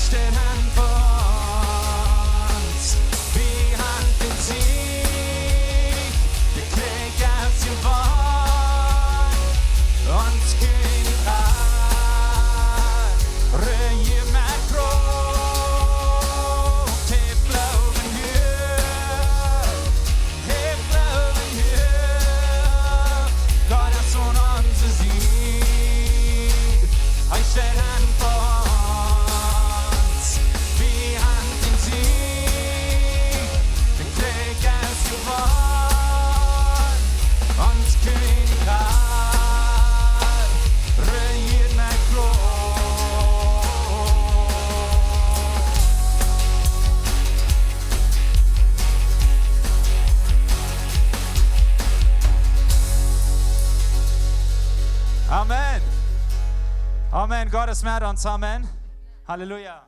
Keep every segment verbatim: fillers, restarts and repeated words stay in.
Steit aun fa ons, wie haben den Sieg, de Kjrich es jewonnen, ons Kjennich rejiet met Krauft, wie jleewen hia, wie jleewen hia, Gott es aun onse Sied. Hee steit aun fa ons, wie haben den Sieg, de Kjrich es jewonnen, ons Kjennich rejiet met Krauft. Amen. Amen. Gott es met ons. Amen. Halleluja.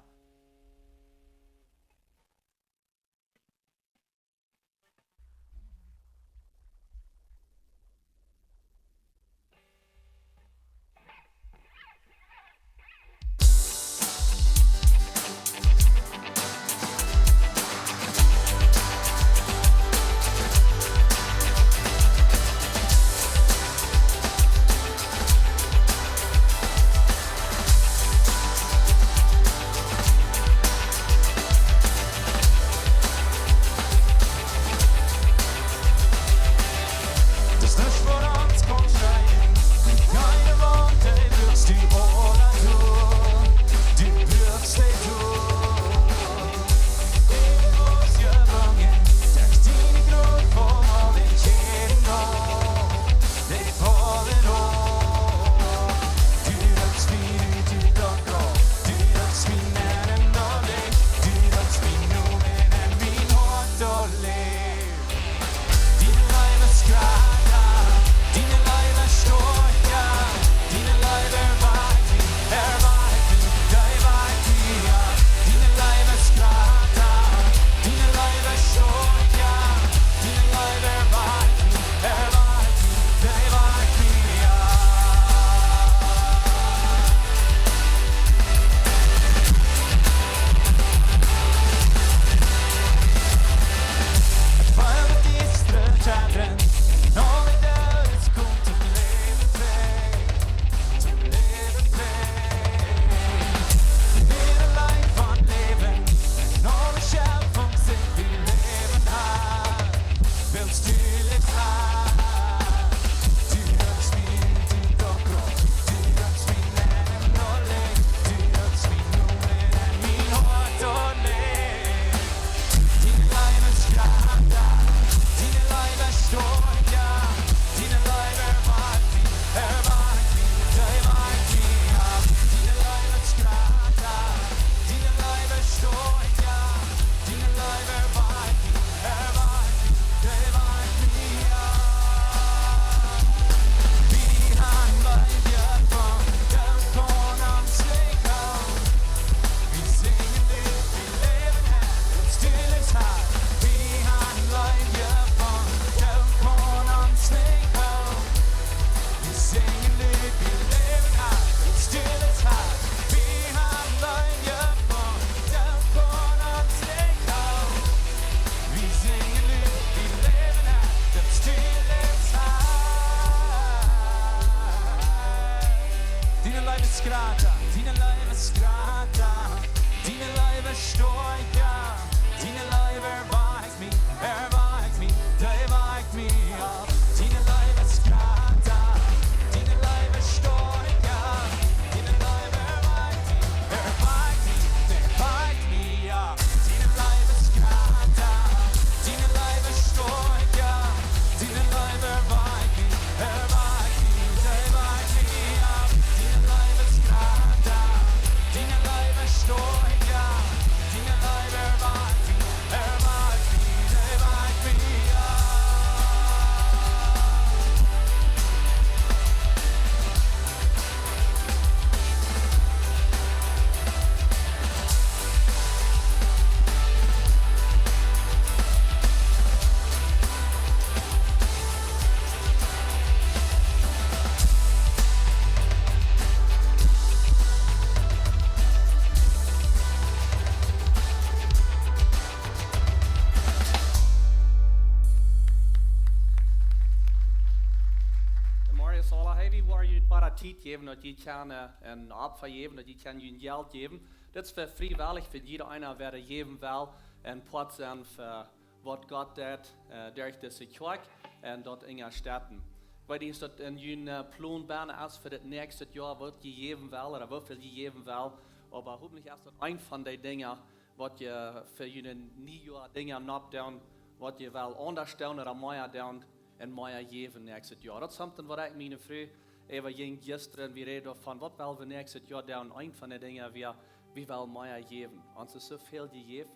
jäwen, daut jie kjennen, äh, een Opfa jäwen, daut jie kjennen jun Jelt jäwen. Dit es fa friewellich, fa jieda eena, wäa jäwen well, een Poat sennen fa waut Gott deit, äh, derch dise Kjoakj un daut unjastetten. Ekj weet nich aus daut en jun, äh, Plon bennen es fa daut näakjste Joa, waut jie jäwen well ooda woo väl jie jäwen well, oba hopentlich es daut eent von dee Dinja, waut jie fa june Niejoa Dinja nopp doonen, waut jie well aundasch doonen ooda mea doonen un mea jäwen näakjstet Joa. Daut es something waut ekj miene Fru äwa jinkj jistren, wie räden doavon, waut well wie näakjstet Joa doonen. Eent von dee Dinja wia, wie well mea jäwen. Ons es soo väl jejäft,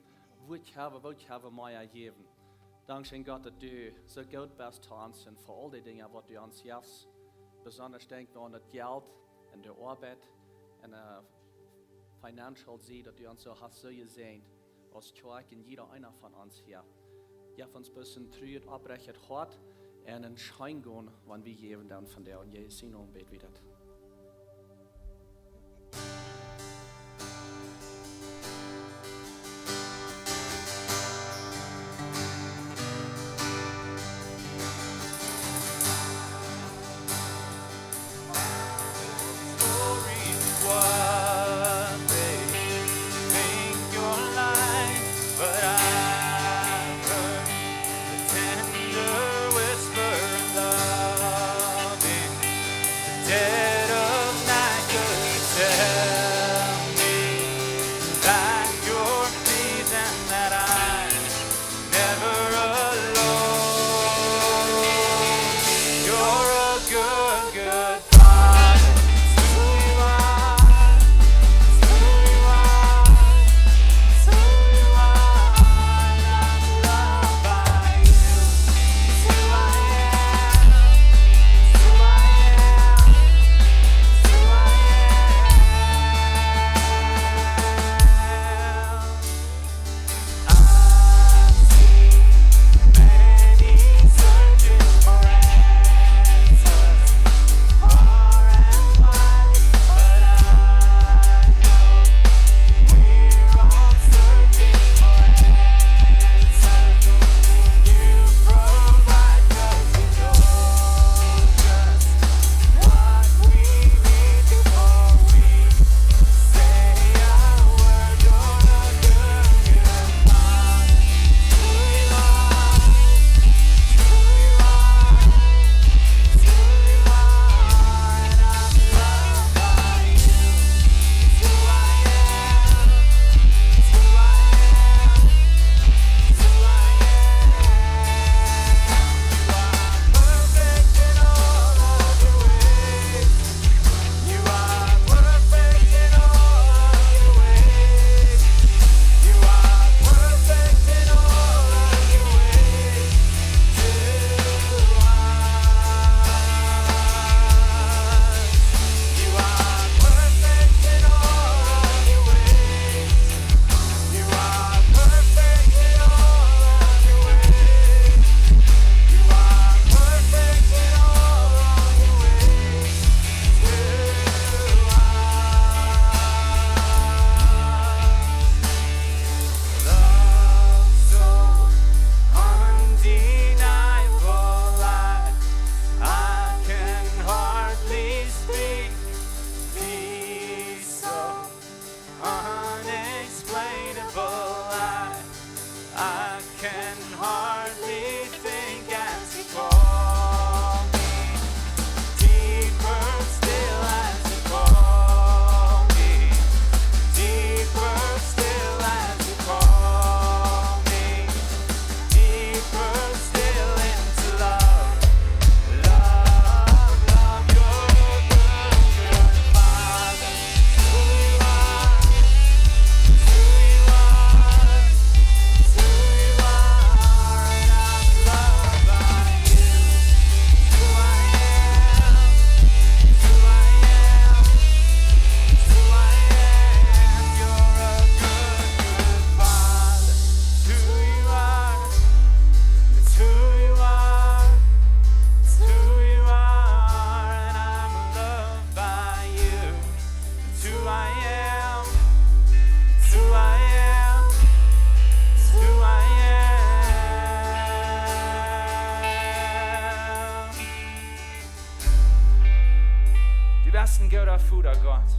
woo kjenn wie, woo kjenn wie mea jäwen. Dankscheen Gott, daut du soo goot best to ons un fa aul dee Dinja, waut du ons jefst. Besondasch denkj wie aun daut Jelt un de Oabeit un, äh, financial Sied, daut du ons soo hast soo jesäajent aus Kjoakj un jieda eena von ons hia. Jeff ons bloos een tru, opprechtet Hoat un een scheen gonen, wan wie jäwen doonen vondoag. En Jesus sienen Nomen bäd wie daut. Stories what they think you're lying, but I've heard the tender whisper of love in the dead of night. Could tell me that you're pleased and that I'm never alone. You're a good, good father. It's who you are. It's who you are. It's who you are. I'm loved by you. It's who I am. It's who I am. It's who I am. Gott.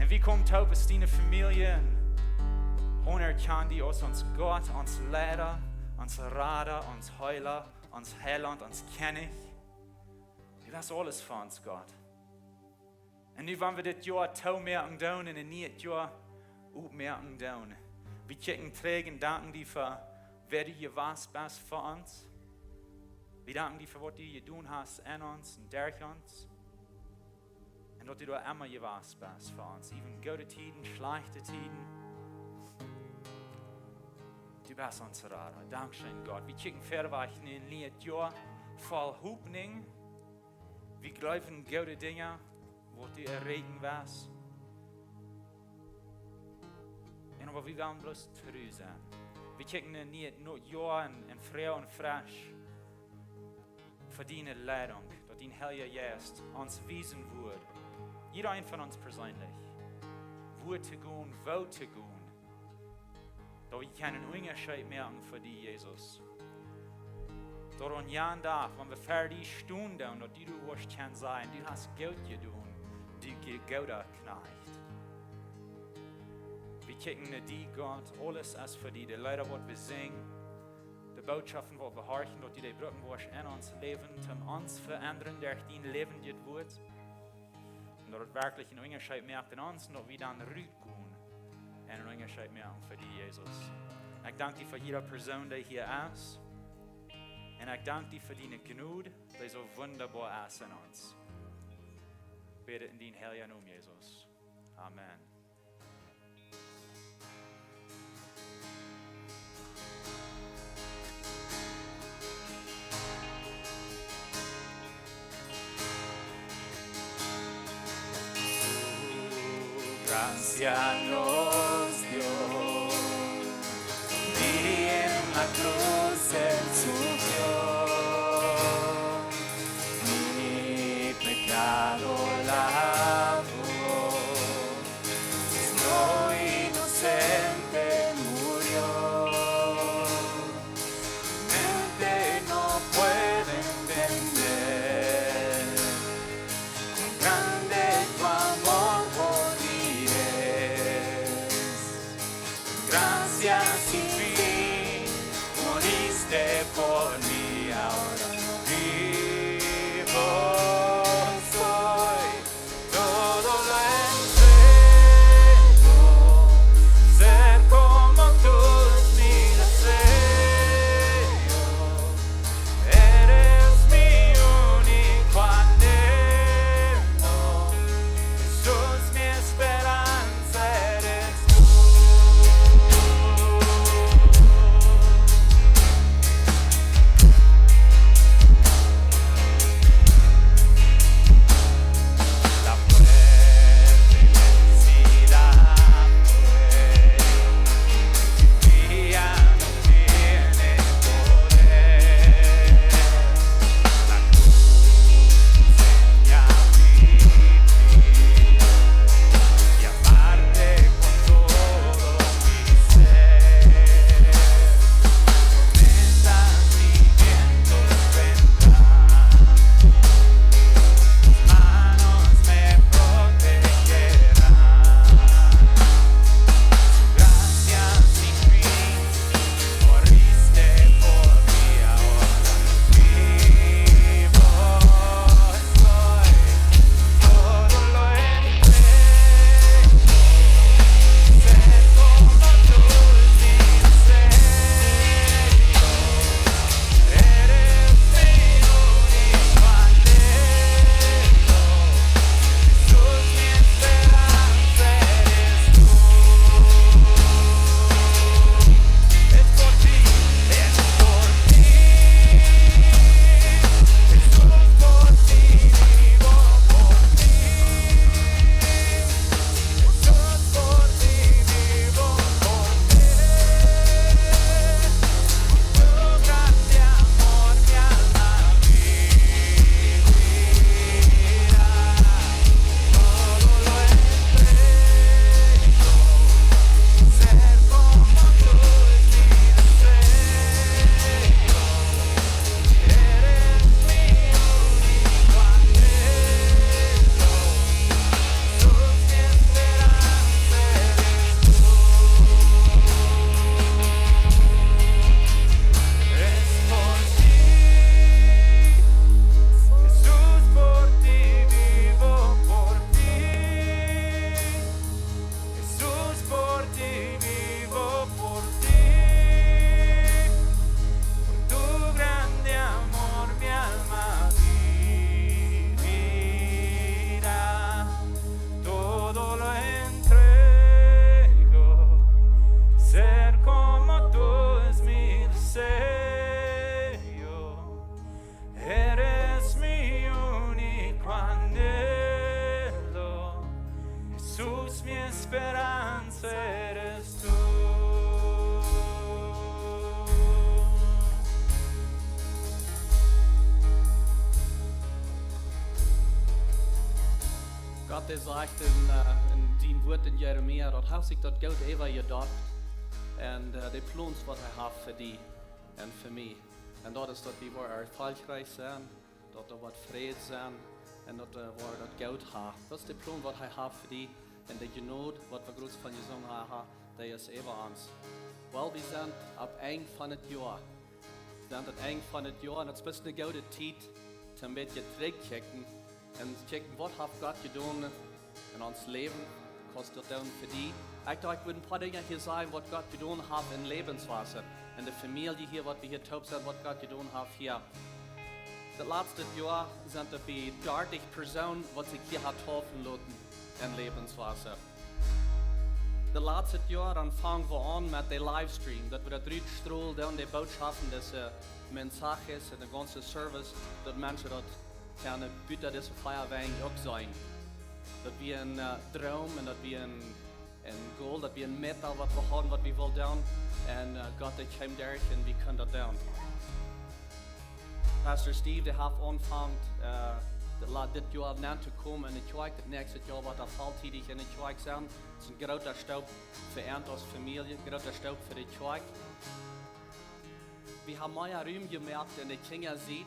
Un wie komen toop aus diene Famielje un aunerkjanen die aus ons Gott, ons Leida, ons Rada, ons Heela, ons Heilaunt, ons Kjennich. Du best aules fa ons, Gott. Un nu, wan wie dit Joa toomoaken doonen un een nieet Joa opmoaken doonen, wie kjikjen trigj un danken die fa wäa du jewast best fa ons. Wie danken die fa waut du jedonen hast en ons un derch ons. Un daut du doa emma jewast best fa ons. Äwen goode Tieden, schlajchte Tieden. Du best ons Rada. Dankscheen, Gott. Wie kjikjen wieda wajch no een nieet Joa voll Hopninj. Wie jleewen goode Dinja, waut du erreichen woascht. Un oba wie wellen bloos tru sennen. Wie kjikjen no een nieet Joa un, un froagen un froagen fa diene Leidunk, daut dien Heilja Jeist ons wiesen woat, jieda eena von ons perseenlich, wua to gonen, woo to gonen, daut wie kjennen een Unjascheet moaken fa die, Jesus. Daut aun jan Dach, wan wie ver die stonen doonen, daut du, du woascht kjennen sajen: Du hast goot jedonen, du ge-, gooda Kjnajcht. Wie kjikjen no die, Gott, aules es fa die. De Leeda, waut wie sinjen, de Botschoften, waut wie horchen, daut du dee brucken woascht en ons Läwen, toom ons veendren derch dien läwendjet Wuat. Un daut et werkjlich een Unjascheet moakt en ons, un daut wie dan rutgonen un een Unjascheet moaken fa die, Jesus. Un ekj dank die fa jieda Persoon, dee hia es. Un ekj dank die fa diene Jnod, dee soo wundaboa es en ons. Bäd en dien Heilja Nomen, Jesus. Amen. Gracia nos dio, y en la cruz él sufrió, mi pecado lavó. Nuestro inocente murió. Mi mente no puede entender cuán grande tu amor por mí es. Gracias sin fin, moriste por mí, ahora vivo soy. Todo lo entrego, ser como tú es mi deseo. Eres mi único anhelo, Jesús, mi esperanza eres tú. Dee sajcht en, äh, en sien Wort en Jeremia, daut haft sikj daut Gott äwa jedocht. Un, äh, de Plons, waut hee haft fa die un fa mie. Un daut es, daut wie woaren erfolgreich sennen, daut doa woat Fräd sennen un daut, äh, woat daut Gott haben. Daut es de Plon, waut hee haft fa die. Un de Jnod, waut wie groot von jesungen haben, dee es äwa ons. Well, wie sent aum Enj von daut Joa. Wie sent aum Enj von daut Joa un daut es best eene goode Tiet, een bät trigjkjikjen un kjikjen, waut haft Gott jedonen en ons Läwen, kaust daut doonen fa die. Ekj docht, ekj wudd een poa Dinja hia sajen, waut Gott jedonen haft en Lebenswasser, en de Famielje hia, waut wie hia toop sent, waut Gott jedonen haft hia. Daut latste Joa sent doa bie dartich Persoonen, waut sikj hia haben deepen loten en Lebenswasser. Daut latste Joa, dan fungen wie aun met de Livestream, daut wie daut rut strolen, dan de Botschaften, dise, äh, mensajes un de gaunze Service, daut Menschen daut kjennen buten dise Feiawenj uk seenen. Daut wia een, äh, Droom un daut wia een, een Goal, daut wia een Meta, waut wie hauden, waut wie wullen doonen. Un, äh, Gott, ekj kjeem derch un wie kjennen daut doonen. Pastor Steve, dee haft aunjefongen, äh, de la-, dit Joa nenn to komen en de Kjoakj. Daut näakjste Joa woat hee volltiedich en de Kjoakj sennen. Daut es een groota Stap fa ons aus Famielje, een groota Stap fa de Kjoakj. Wie haben mea Rum jemoakt en de Kjinjasied,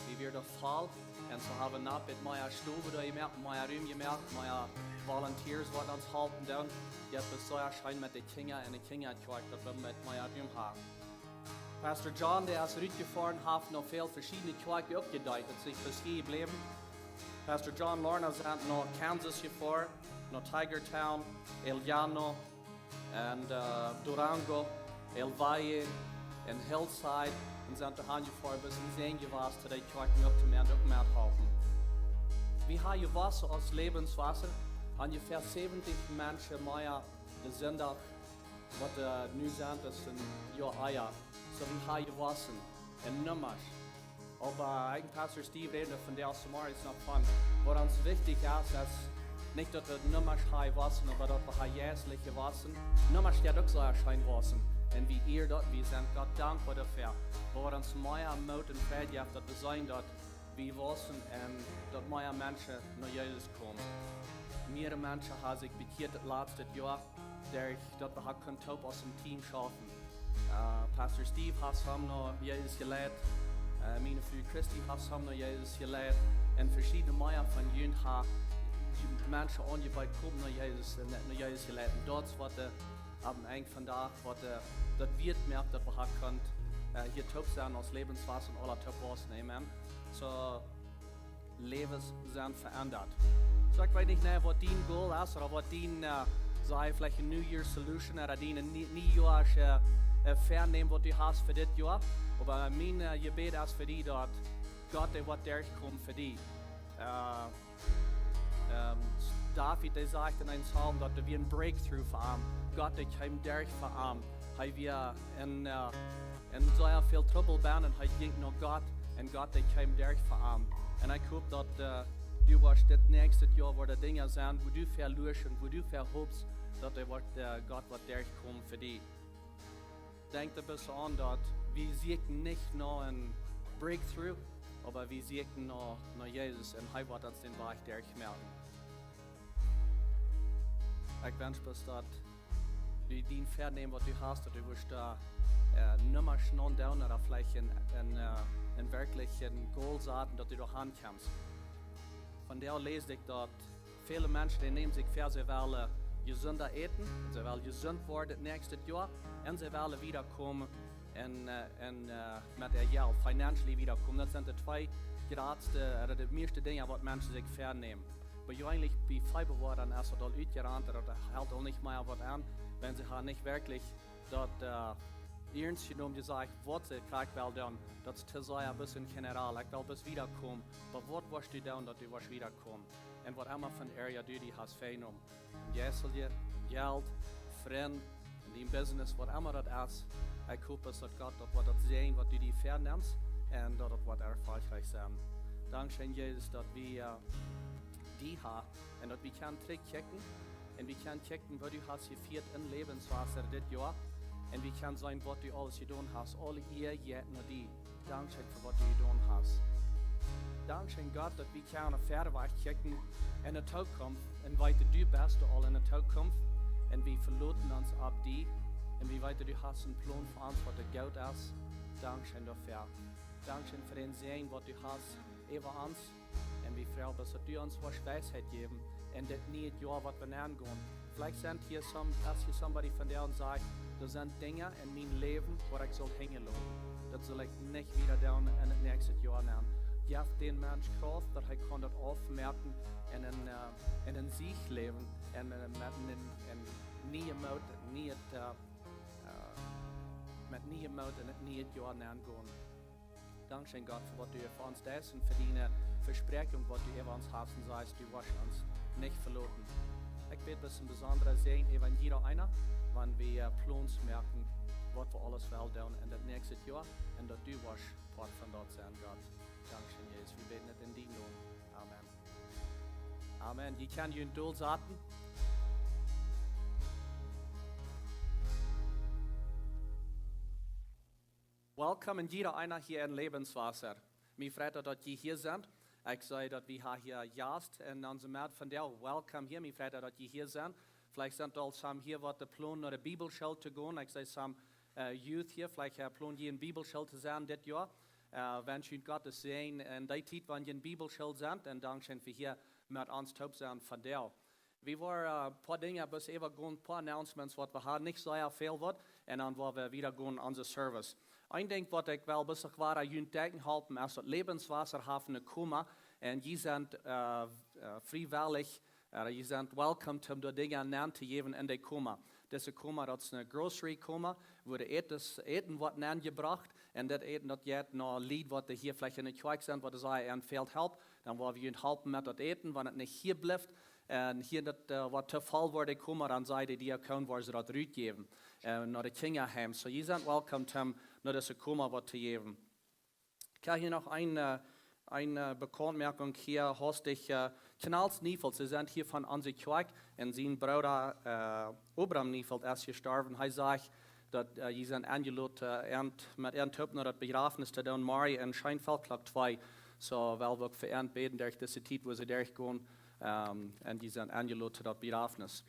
wie wieren doa voll. Un soo haben wie noch met mea Stowen doa jemoakt, mea Rum jemoakt, mea Volunteers, waut ons halpen doonen. Daut es soo scheen met de Kjinja en de Kjinjakjoakj, daut wie met mea Rum haben. Pastor John, dee es rutjefoaren, haft no väl veschiedne Kjoakjen uk jedeent, daut es nich bloos hia jebläwen. Pastor John Lorna sent no Kansas jefoaren, no Tiger Town, El Llano, un, äh, Durango, El Valle, un Hillside, un sent doa han jefoaren, best een Säajen jewast, daut ekj Kjoakjen uk to mea uk methalpen. Wie haben jewossen aus Lebenswasser, onjefäa säwentich Menschen mea de Sindach, waut, äh, nu sent, aus een Joa ea. Soo, wie haben jewossen en Nummasch. Oba, äh, ekj un Pastor Steve räden von de Asamaris noch von, waut ons wichtich es, es nich daut wie Nummasch haben jewossen, oba daut wie haben jeistlich jewossen. Nummasch jeit uk soo scheen wossen. Un wie ieren daut, wie sent Gott dankboa doafäa. Oba waut ons mea Moot un Freid jeft, daut wie seenen daut wie wossen un daut mea Menschen no Jesus komen. Mearere Menschen haben sikj bekjieet daut latste Joa, derch daut wie haben kunt toop aus een Team schaufen. Äh, Pastor Steve haft ons no Jesus jeleit, äh, miene Fru Christy haft ons no Jesus jeleit, un veschiedne mea von junt haben Menschen aunjebott, komen no Jesus, äh, no Jesus jeleit. Un daut es waut, äh, aum Enj vondoag, waut, äh, daut wieet moakt, daut wie haben kunt, äh, hia toop sennen aus Lebenswasser un aula toop wossen. Amen. Soo, Läwes sent veendat. Soo, ekj weet nich, nä, waut dien Goal es, ooda waut dien, äh, saj veleicht een New Year Resolution, ooda dien nie-, niejoarsche, äh, Väanämen, waut du hast fa dit Joa. Oba mien, äh, Jebäd es fa die, daut Gott, dee woat derchkomen fa die. Äh, ähm, David, dee sajcht en een Psalm, daut doa wia een Breakthrough fa am. Gott, dee kjeem derch fa am. Hee wia en, äh, en sea väl Trubbel bennen un hee jinkj no Gott un Gott, dee kjeem derch fa am. Un ekj hop daut, äh, du woascht dit näakjste Joa, woaren Dinja sennen, wua du veluaren, wua du vehopst, daut dee woat, äh, Gott woat derchkomen fa die. Denkj doa bloos aun daut wie sieekjen nich no een Breakthrough, oba wie sieekjen no, no Jesus un hee woat ons dän Wajch derchmoaken. Ekj wensch bloos daut du dien Väanämen, waut du hast, daut du woascht doa, äh, Nummasch aundoonen, ooda veleicht een, een, äh, een werkjlichen Goal saten, daut du doa han kjemst. Vondoag läs ekj daut väle Menschen, dee nämen sikj väa, see wellen jesunda äten, see wellen jesunt woaren daut näakjste Joa, un see wellen wiedakomen un, äh, un, äh, met äa Jelt, financially wiedakomen. Daut sent de twee jratste, äh, de mieeschte Dinja, waut Menschen sikj väanämen. Oba eejentlich bie Februar, dan es daut aul utjerant, daut helt aul nich mea waut aun, wan see haben nich werkjlich daut, äh, iernst jenomen, jesajcht, waut see krakjt wellen doonen. Daut es to sajen, bloos en general, ekj well bloos wiedakomen. Oba waut woascht du doonen, daut du woascht wiedakomen? Un waut emma fa een area du die hast väanomen. Jeistelje, Jelt, Frind, en dien Business, waut emma daut es. Ekj hop, daut Gott daut woat daut säajnen, waut du die väanemst, un daut daut woat erfolgreich sennen. Dankscheen, Jesus, daut wie, äh, die haben un daut wie kjennen trigjkjikjen. Un wie kjennen kjikjen, woo du hast jefieet en Lebenswasser dit Joa. Un wie kjennen seenen, waut du aules jedonen hast. Aule Ea jeit no die. Dankscheen fa waut du jedonen hast. Dankscheen, Gott, daut wie kjennen wieda kjikjen enne Tookunft un weeten, du best aul enne Tookunft. Un wie veloten ons opp die. Un wie weeten, du hast een Plon fa ons, waut goot es. Dankscheen doafäa. Dankscheen fa dän Säajen, waut du hast äwa ons. Un wie froagen, daut du ons woascht Weisheit jäwen en dit niee Joa, waut wie aungonen. Veleicht sent hia some, es hia somebody vondoag un sajcht: "Doa sent Dinja en mien Läwen, waut ekj saul hinjaloten. Daut saul ekj nich wieda doonen en daut näakjste Joa nenn." Jeff dän Mensch Krauft, daut hee kaun daut aufmoaken un en, äh, en een Siech läwen un, äh, met een, een nieen Moot, een nieet, äh, äh, met nieen Moot en daut niee Joa nenn gonen. Dankscheen, Gott, fa waut du fa ons deist un fa diene Vespräakjunk, waut du äwa ons hast un sajchst, du woascht ons nich veloten. Ekj bäd bloos een besondra Säajen äwa jieda eena, wan wie, äh, Plons moaken, waut wie aules wellen doonen en daut näakjste Joa, un daut du woascht Poat von daut sennen, Gott. Dankscheen, Jesus. Wie bäden daut en dienen Nomen. Amen. Amen. Jie kjennen junt dol saten. Welcome en jieda eena hia en Lebenswasser. Mie freit daut, daut jie hia sent. Ekj see, daut wie ha hia Jast en onse Med vondoag. Welcome hia. Mie freit daut, daut jie hia sent. Veleicht sent aul some hia, waut de Plon no de Bibelschool to gonen. Ekj see some, äh, Youth hia. Veleicht, äh, plon jie en Bibelschool to sennen dit Joa. Äh, wensch junt Gott sienen Säajen en dee Tiet, wan jie en Bibelschool sent. Un dankscheen fa hia met ons toop sennen vondoag. Wie woaren, äh, poa Dinja bloos äwa gonen, poa Announcements, waut wie haben, nich sea väl waut, un dan woa wie wieda gonen aun onse Service. Een Dinkj, waut ekj well bloos wieda junt denkjen halpen, es daut Lebenswasser haft een Koma, un jie sent, äh, äh, friewellich, äh, jie sent welcome, om doa Dinja nenn to jäwen en dee Koma. Dise Koma, daut es een Grocery Koma, wua de Äten, Äten woat nenn jebrocht, un daut Äten, daut jeit no Lied, waut hia veleicht en de Kjoakj sent, waut see aun fält Help, dan woa wie junt halpen met daut Äten, wan daut nich hia blift, un hia daut, äh, waut to voll woat, dee Koma, dan saj de Diakoon, woa see daut rutjäwen, äh, no de Kjinjaheim. So, jie sent welcome, om no dise Koma waut to jäwen. Ekj hab hia noch eene, äh, eene, äh, Bekauntmoakunk hia, hastich, äh, Knals Niefeld, see sent hia von onse Kjoakj, un sien Brooda, äh, Obram Niefeld es jestorwen. Hee sajcht, daut, äh, jie sent enjeloden, äh, met an toop no daut Bejrafnis to doonen, morjen en Scheenfeld Klock twee. So, well wie uk fa an bäden derch dise Tiet, wua see derchgonen, ähm, un jie sent enjeloden to daut Bejrafnis.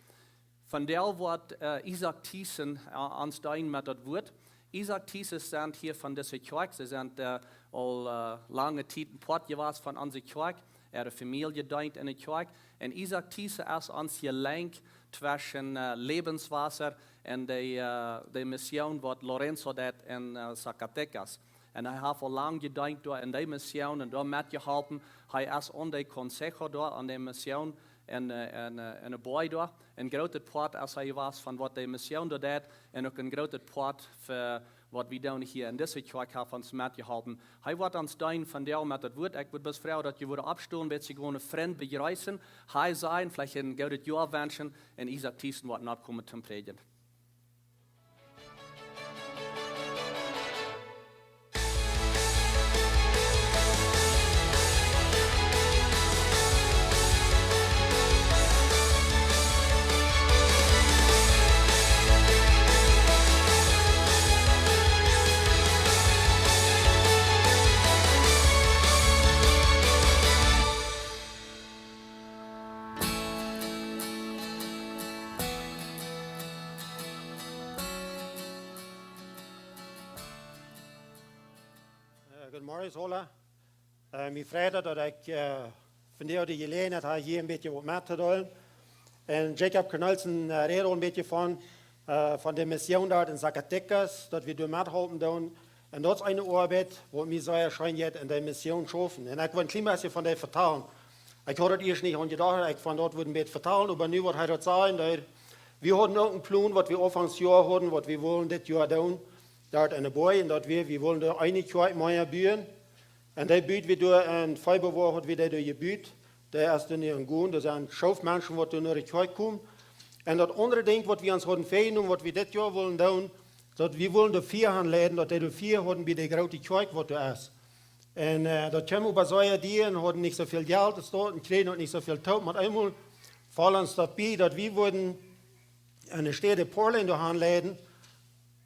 Vondoag woat, äh, Isaak Thiessen, äh, ons deenen met daut Wuat. Isaak Thiessen sent hia von dise Kjoakj. See sent, äh, aul, äh, lange Tiet een Poat jewast von onse Kjoakj. Äare Famielje deent en de Kjoakj. Un Isaak Thiessen es ons Jelenk tweschen, äh, Lebenswasser un dee, äh, dee Mission, waut Lorenzo deit en, äh, Zacatecas. Un hee haft aul lang jedeent doa en dee Mission un doa metjeholpen. Hee es aun dee Consejo doa, aun dee Mission en, äh, en, äh, en de Boy doa. Een grootet Poat es hee jewast von waut dee Mission doa deit. Un uk een grootet Poat fa waut wie doonen hia en dise Kjoakj, haft ons metjeholpen. Hee woat ons deenen vondoag met daut Wuat. Ekj wudd bloos froagen, daut jie wudden oppstonen, bat see gonen, Frind bejreessen. Hee sajen, veleicht een goodet Joa wenschen. Un Isaak Thiessen woat nokomen toom prädjen. Äh, goodemorjes, hola. Äh, mie freit daut, daut ekj, äh, vondoag de Jeläajenheit hab, hia een bät waut mettodeelen. Un Jacob Cornelsen, äh, räd aul een bät von, äh, von de Mission doa en Zacatecas, daut wie doa methalpen doonen. Un daut es eene Oabeit, waut mie sea scheen jeit, en dee Mission schaufen. Un ekj well een kjlien bät von dee vetalen. Ekj haud daut ieescht nich aun jedocht, ekj von daut wudd een bät vetalen, oba nu, waut hee daut säd, daut, wie hauden uk een Plon, waut wie Aunfank Joa hauden, waut wie wullen dit Joa doonen, doa en de Boy, un daut wie, wie wullen doa eene Kjoakj mea buen. Un dee Bud, waut wie doa en Februar hauden, waut wie doa jebut, dee es doa nu aunjegonen, doa sent Schauffmenschen, waut doa no de Kjoakj komen. Un daut aundre Dinkj, waut wie ons hauden väajenomen, waut wie dit Joa wullen doonen, daut wie wullen doa Fia aunleiden, daut dee doa Fia hauden bie de groote Kjoakj, waut doa es. Un, äh, daut kjeem oba sea dia un hauden nich soo väl Jelt, daut steit, un kjrieejen uk nich soo väl toop. Met eemol foll ons daut bie, daut wie wudden enne Städ Portland doa aunleiden,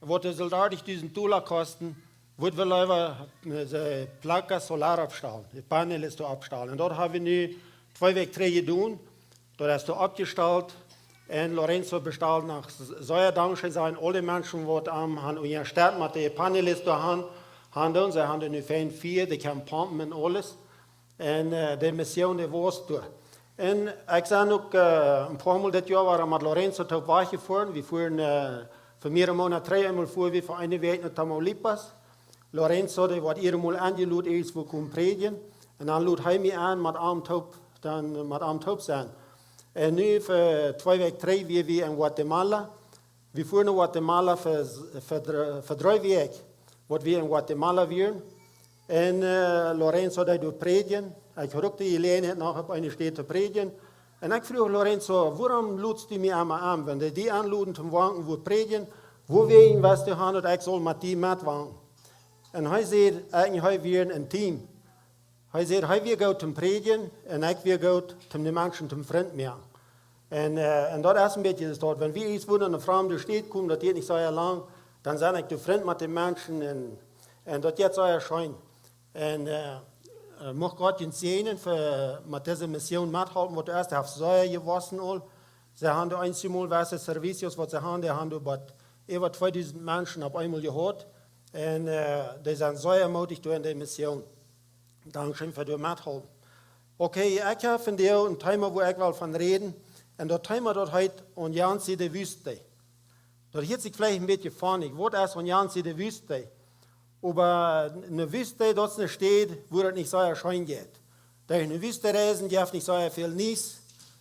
waut doa sull dartich dusent Dolla kosten, Wudd wie leewa de placa solar oppstalen, de paneles to oppstalen. Un daut ha wie nu twee Wäakj trigj jedonen. Daut es doa oppjestalt. Un Lorenzo bestald noch sea dankscheen sajen aul de Menschen, waut am han unjastett met de paneles doa han, han doonen. See han nu fein Fia, dee kjennen pompen un aules. Un de Mission, dee wia doa. Un ekj sie uk een poa Mol dit Joa wada met Lorenzo toop wajchjefoaren. Wie fuaren fa mearere Moonat trigj, eemol fuaren wie fa eene Wäakj no Tamaulipas. Lorenzo, dee wort ieescht mol enjelot, ieescht wua komen prädjen. Un dan lod hee mie en met am toop, dan met am toop sennen. Un nu fa twee Wäakj trigj wia wie en Guatemala. Wie fuaren no Guatemala fa, fa dree Wäakj, waut wie en Guatemala wieren. Un Lorenzo deed doa prädjen. Ekj haud uk de Jeläajenheit noch opp eene Städ to prädjen. Un ekj fruach Lorenzo: Wuarom lodst du mie emma en? Wan dee die enloden toom wanken wua prädjen, wuawäajen west du han daut ekj sull met die metwanken? Un hee säd, ekj un hee wieren een Team. Hee säd, hee wia goot toom prädjen un ekj wia goot toom de Menschen toom Frint moaken. Un daut es een bät daut, wan wie ieescht wua en eene framde Städ komen, daut diet nich sea lang, dan sie ekj doa Frint met de Menschen un daut jeit sea scheen. Un mucht Gott junt säajnen fa met dise Mission methalpen, waut doa es, dee haft sea jewossen aul. See han doa eenjemol wese servicios, waut see han, dee han doa bott äwa tweedusent Menschen opp eemol jehaut. Un dee sent sea moodich doa en de Mission. Dankscheen fa doa methalpen. Okay, ekj ha vondoag een Thema, wua ekj well von räden. Un daut Thema, daut heet: Aun jane Sied de Wüste. Daut hieet sikj veleicht een bät funny. Waut es aun jane Sied de Wüste? Oba eene Wüste, daut es eene Städ, wua daut nich sea scheen jeit. Derch eene Wüste reisen jeft nich sea väl Niees.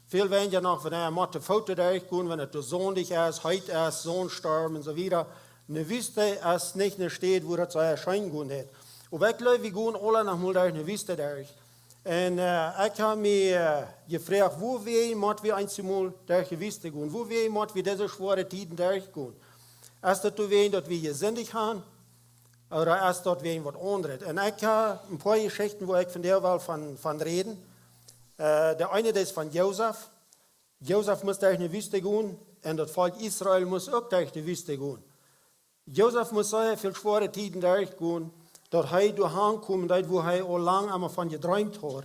Väl weinja noch, wan eena mott to Foot derchgonen, wan et doa sundich es, heet es, Sonnstorm un soo wieda. Eene Wüste es nich eene Städ, wua daut sea scheen gonen deit. Oba ekj jleew, wie gonen aula noch mol derch eene Wüste derch. Un ekj ha mie jefroacht, wuawäajen mott wie eenjemol derch de Wüste gonen? Wuawäajen mott wie dise schwoare Tieden derchgonen? Es daut doawäajen, daut wie jesindicht han? Ooda es daut wäajen waut aundret? Un ekj ha een poa Jeschichten, wua ekj vondoag well von, von räden. De eene, dee es von Josef. Josef must derch eene Wüste gonen un daut Volkj Israel must uk derch de Wüste gonen. Josef must sea väl schwoare Tieden derchgonen, daut hee doa hankomen deed, wua hee aul lang emma von jedreemt haud.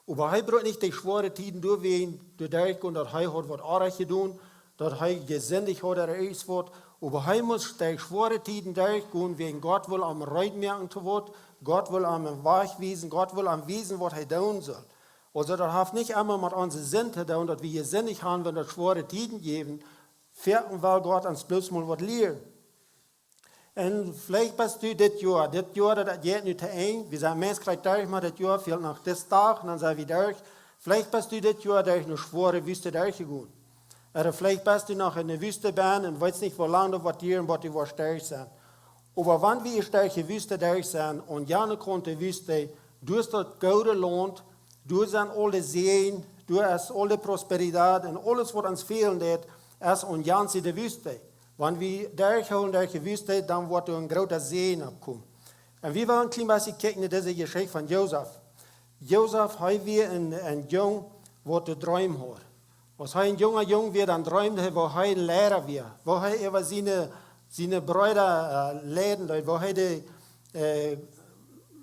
Oba hee brukt nich de schwoare Tieden doawäajen doa derchgonen, daut hee haud waut oajch jedonen, daut hee jesindicht haud ooda irjent waut. Oba hee must de schwoare Tieden derchgonen, wäajen Gott wull am reed moaken to waut. Gott wull am eenen Wajch wiesen, Gott wull am wiesen, waut hee doonen sull. Aulsoo daut haft nich emma met onse Sind to doonen, daut wie jesindicht han, wan daut schwoare Tieden jäwen. Foaken well Gott ons bloos mol waut lieren. Un veleicht best du dit Joa, dit Joa, daut jeit nu to Enj. Wie sent meist krakjt derch, oba dit Joa fält noch dis Dach, un dan sent wie derch. Veleicht best du dit Joa derch eene schwoare Wüste derchjegonen. Ooda veleicht best du noch en de Wüste benn un weetst nich, woo lang daut woat dieren, bat du woascht derch sennen. Oba wan wie ieescht derch de Wüste derch sent, aun jane Kaunt de Wüste, doa es daut goode Launt, doa sent aul de Säajen, doa es aul de Prosperidad un aules, waut ons fälen deit, es aun jane Sied de Wüste. Wan wie derchhoolen derch de Wüste, dan woat doa een groota Säajen oppkomen. Un wie wellen een kjlien bät kjikjen no dise Jeschicht von Josef. Josef, hee wia een, een Jung, waut de Dreem haud. Aus hee een junga Jung wia, dan dreemd hee, woo hee een Liera wia, woo hee äwa siene, siene Breeda leiden deed, woo hee de,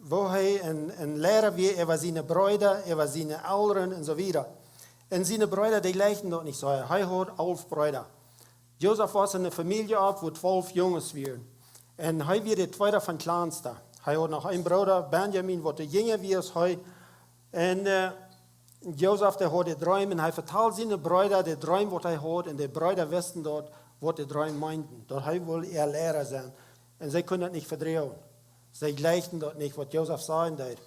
woo hee een, een Liera wia äwa siene Breeda, äwa siene Elren un soo wieda. Un siene Breeda, dee jlikjten daut nich soo. Hee haud alf Breeda. Josef wos en eene Famielje opp, wua twalf Junges wieren. Un hee wia de tweeda von kjlansta. Hee haud noch een Brooda, Benjamin, waut de jinja wia aus hee. Un Josef, dee haud de Dreem un hee vetald siene Breeda de Dreem, waut hee haud. Un de Breeda wisten daut, waut de Dreem meenden, daut hee wull äa Liera sennen. Un see kunnen daut nich vedroagen. See jlikjten daut nich, waut Josef sajen deed.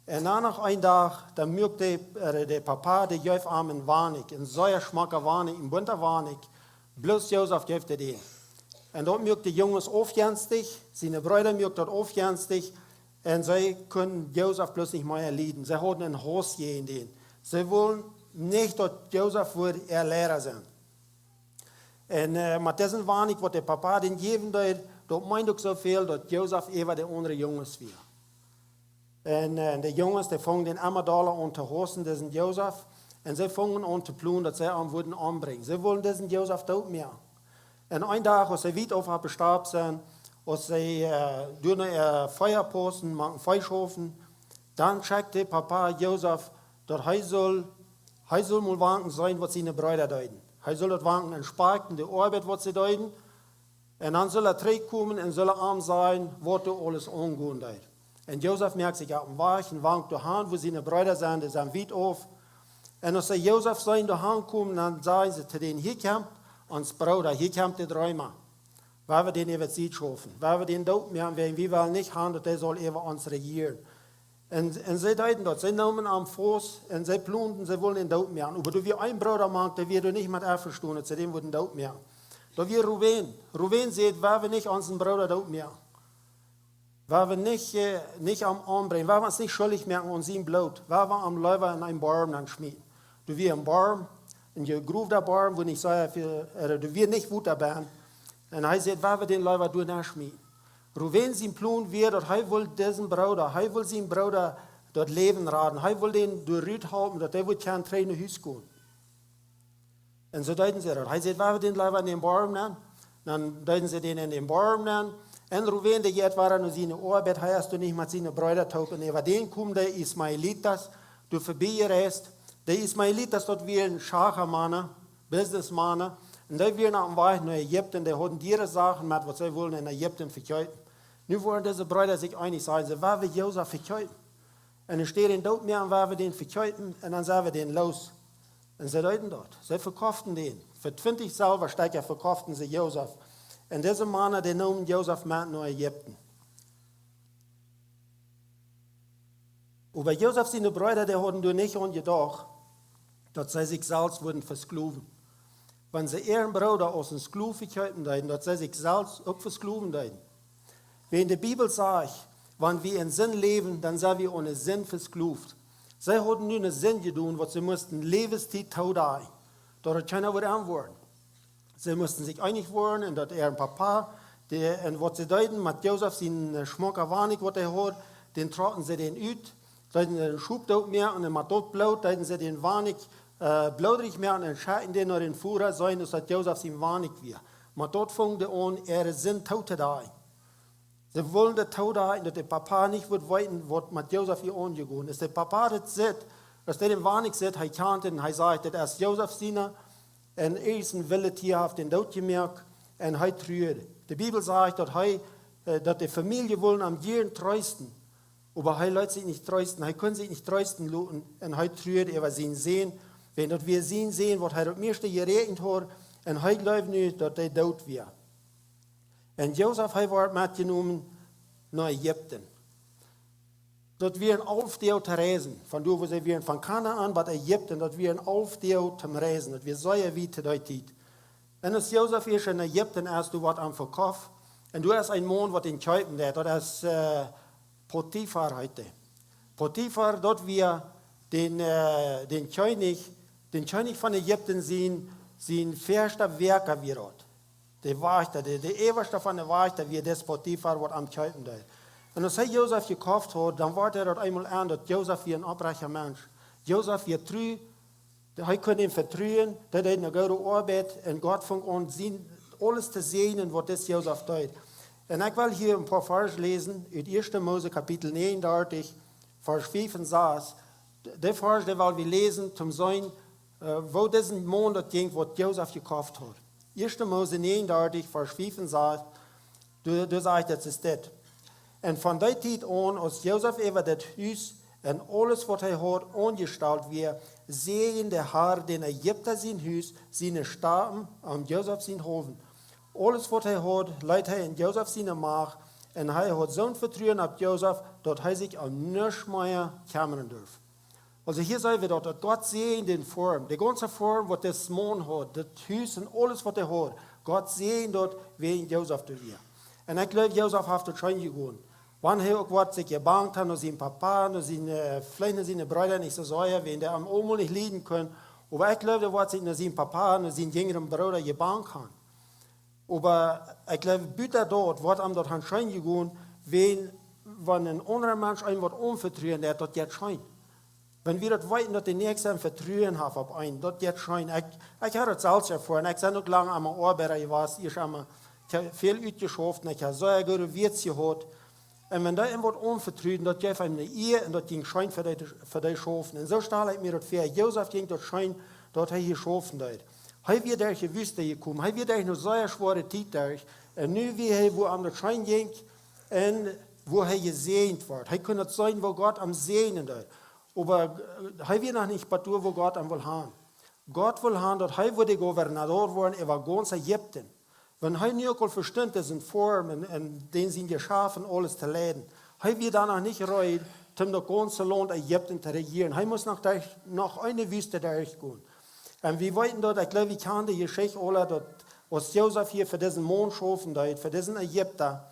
Un dan noch een Dach, dan muak de, de Papa, dee jeef am een Wanikj, een sea schmocka Wanikj, een bunta Wanikj. Bloos Josef jeef dee dän. Un daut muak de Junges aufjenstich, siene Breeda muak daut aufjenstich. Un see kunnen Josef bloos nich mea lieden. See hauden een Hauss jäajen dän. See wullen nich, daut Josef wudd äa Liera sennen. Un met disen Wanikj, waut de Papa dän jäwen deed, daut meend uk soo väl, daut Josef äwa de aundre Junges wia. Un de Junges, dee fungen dän emma dolla aun to hausen, disen Josef. Un see fungen aun to plonen, daut see am wudden ombrinjen. See wullen disen Josef doot moaken. Un een Dach, aus see wiet auf oppem Stap sent, aus see äh, doonen äh, Fia paussen, moaken Fia schaufen, dan schekjt de Papa Josef, daut hee sull, hee sull mol wankjen seenen, waut siene Breeda deeden. Hee sull daut wankjen enspakjten, de Oabeit, waut see deeden. Un dan sull hee trigjkomen un sull hee am sajen, waut doa aules aungonen deed. Un Josef moakt sikj opp dän Wajch un wankt doahan, wua siene Breeda sent, dee sent wiet auf. Un aus see Josef seenen doahan komen, dan sajen see to dän: "Hia kjemt ons Brooda, hia kjemt de Dreema. Wie wellen dän äwa de Sied schaufen. Wie wellen dän doot moaken, wiels wie wellen nich haben, daut hee saul äwa ons rejieren." Un, un see deeden daut. See neemen am faust un see plonten, see wullen dän doot moaken. Oba doa wia een Brooda mank, dee wia doa nich met envestonen, daut see dän wudden doot moaken. Daut wia Ruben. Ruben säd: "Wie wellen nich onsen Brooda doot moaken. Wie wellen nich, äh, nich am ombrinjen. Wie wellen ons nich schuldich moaken aun sien Bloot. Wie wellen am leewa en een Borm nenschmieten." Doa wia een Borm, een jegrowda Borm, wua nich sea väl, äh, doa wia nich Wota bie. Un hee säd: "Wie wellen dän leewa doa nenschmieten." Ruben sien Plon wia, daut hee wull disen Brooda, hee wull sienen Brooda daut Läwen raden. Hee wull dän doa rut halpen, daut hee wudd kjennen trigj no Hus gonen. Un soo deeden see daut. Hee säd: "Wie wellen dän leewa en dän Borm nenn." Dan deeden see dän en dän Borm nenn. Un Ruben, dee jeit wada no siene Oabeit, hee es doa nich met siene Breeda toop. Un äwa dän kjeemen de Ismaeliten, doa verbie jereist. De Ismaeliten, daut wieren Schachmana, Businessmana. Un dee wieren opp dän Wajch no Ägipten, dee hauden diere Sachen met, waut see wullen en Ägipten vekjeepen. Nu wieren dise Breeda sikj eenich, säden see: "Wie wellen Josef vekjeepen. Un enne Städ dän doot moaken, wie wellen dän vekjeepen un dan sent wie dän los." Un see deeden daut. See vekoften dän. Fa twintich Selwastekja vekoften see Josef. Un dise Mana, dee neemen Josef met no Ägipten. Oba Josef siene Breeda, dee hauden doa nich aun jedocht, daut see sikj selfst wudden vesklowen. Wan see äaren Brooda aus een Sklow vekjeepen deeden, daut see sikj selfst uk vesklowen deeden. Wiels de Bibel sajcht, wan wie en Sind läwen, dan sent wie aun de Sind veskloft. See hauden nu eene Sind jedonen, waut see musten Läwenstiet toodajen, daut et kjeena wudd enwoaren. See musten sikj eenich woaren un daut äa Papa, dee, un waut see deeden met Josef sien äh, schmocka Wanik, waut hee haud, dän trocken see dän ut, deeden see dän Schop doot moaken un met daut Bloot deeden see dän Wanik äh, bloodrich moaken un schekjten dän no dän Foara, seenen, daut Josef sien Wanik wia. Met daut fungen dee aun, äare Sind tootodajen. See wullen daut toodajen, daut de Papa nich wudd weeten, waut met Josef hia aunjegonen es. De Papa daut sitt, aus dee dän Wanik sitt, hee kjant dän un hee sajcht: "Daut es Josef siena." Un irjent een wildet Tia haft dän doot jemoakt un hee truad. De Bibel sajcht, daut hee, äh, daut de Famielje wullen am jieren treesten. Oba hee leet sikj nich treesten, hee kunn sikj nich treesten loten un hee truad äwa sienen Sän. Wiels daut wia sien Sän, waut hee daut mieeschte jeräakjent haud, un hee jleewd nu, daut hee doot wia. Un Josef, hee wort metjenomen no Ägipten. Daut wia een Aufdeel to reisen. Von doa, wua see wieren, von Kanaan bat Ägipten, daut wia een Aufdeel to reisen. Daut wia sea wiet to dee Tiet. Un aus Josef ieescht en Ägipten es, doa wort am vekoft. Un doa es een Maun, waut dän kjeepen deed. Daut es äh, Potifar heet dee. Potifar, daut wia dän, äh, dän Kjennich, dän Kjennich von Ägipten sien, sien väaschte Woaka wia daut. De Wajchta, de, de äwaschta von de Wajchta wia dis Potifar, waut am kjeepen deed. Un aus hee Josef jekoft haud, dan wort hee daut eemol en, daut Josef wia een opprechta Mensch. Josef wia tru, hee kunn am vetruen, dee deed eene goode Oabeit un Gott funk aun sien, aules to säajnen, waut dis Josef deed. Un ekj well hia een poa Varsch läsen ut ieeschte Mose Kapitel negenundartich, Varsch fief un sas. De Varsch, dee well wie läsen, toom seenen, äh, woo disen Maun daut jinkj, waut Josef jekoft haud. ieeschte Mose negenundartich, Varsch fief un sas, doa, doa sajcht et, es dit: "Un von dee Tiet aun, aus Josef äwa daut Hus un aules, waut hee haud aunjestalt, wia, säajend de Har dän Ägipta sien Hus, siene Stapen, un Josef sien Haufen. Aules, waut hee haud, leet hee en Josef siene Macht, un hee haud soon Vetruen opp Josef, daut hee sikj om nuscht mea kjemmren durf." Aulsoo hia seenen wie daut, daut Gott säajend dän Foarm, de gaunze Foarm, waut dis Maun haud, daut Hus un aules, waut hee haud, Gott säajend daut, wäajen Josef doa wia. Un ekj jleew, Josef haft daut scheen jegonen. Wan hee uk waut sikj jebangt haud no sienen Papa, no siene, äh, veleicht no siene Breeda nich soo sea, wäajen dee am aulemol nich lieden kunnen. Oba ekj jleew, hee haud sikj no sienen Papa, no sienen jinjren Brooda jebangt haben. Oba ekj jleew, buta daut, waut am daut haft scheen jegonen, wäajen, wan een aundra Mensch eenem waut aunvetruen deit, daut jeit scheen. Wan wie daut weeten, daut de Näakjsta een Vetruen haft opp eenem, daut jeit scheen. Ekj, ekj hab daut selfst erfoaren. Ekj sie uk lang aun mien Oabeida jewast, ieescht aun mien Ekj hab väl utjeschauft un ekj hab sea goode Wieets jehaut. Un wan dee am waut aunvetruden, daut jeef am ne Ea un daut jinkj scheen fa dee, fa dee schaufen. Un soo stal ekj mie daut väa, Josef jinkj daut scheen, daut hee hia schaufen deed. Hee wia derch de Wüste jekomen, hee wia derch ne sea schwoare Tiet derch. Un nu wia hee, wua am daut scheen jinkj un wua hee jesäajent wort. Hee kunn daut seenen, woo Gott am säajnen deed. Oba, äh, hee wia noch nich bie daut, wua Gott am wull han. Gott wull han, daut hee wudd de Gobernador woaren äwa gaunz Ägipten. Wan hee nu uk aul vestunt es en Form un, un dän sien Jeschaft un aules to leiden, hee wia dan noch nich reed, om daut gaunze Launt Ägipten to rejieren. Hee must noch derch, noch eene Wüste derchgonen. Un wie weeten daut, ekj jleew, wie kjanen de Jeschicht aula, daut aus Josef hia fa disen Maun schaufen deed, fa disen Ägipta,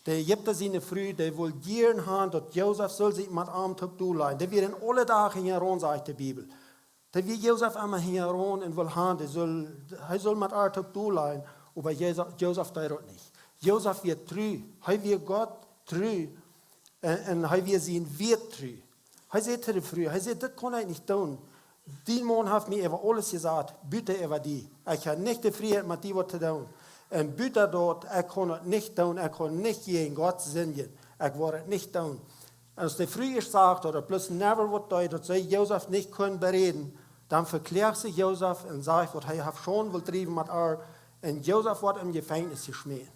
de Ägipta siene Fru, dee wull jieren han, daut Josef sull sikj met am toop dolajen. Dee wieren aule Doag hinjaraun, sajcht de Bibel. Dee wia Josef emma hinjaraun un wull han, dee sull, hee sull met ar toop dolajen, oba Josef, Josef deed daut nich. Josef wia tru, hee wia Gott tru, un, un hee wia sien Wieet tru. Hee säd to de Fru, hee säd: "Dit kaun ekj nich doonen. Dien Maun haft mie äwa aules jesat, buta äwa die. Ekj hab nich de Frieheit, met die waut to doonen. Un buta daut, ekj kaun daut nich doonen, ekj kaun nich jäajen Gott sindjen. Ekj woa daut nich doonen." Un aus de Fru ieescht sach, daut daut bloos never waut deed, daut see Josef nich kunn beräden, dan vekloagt see Josef un sajcht, waut hee haft Schaund wult driewen met ar. Un Josef wort em Jefenkjnis jeschmäten.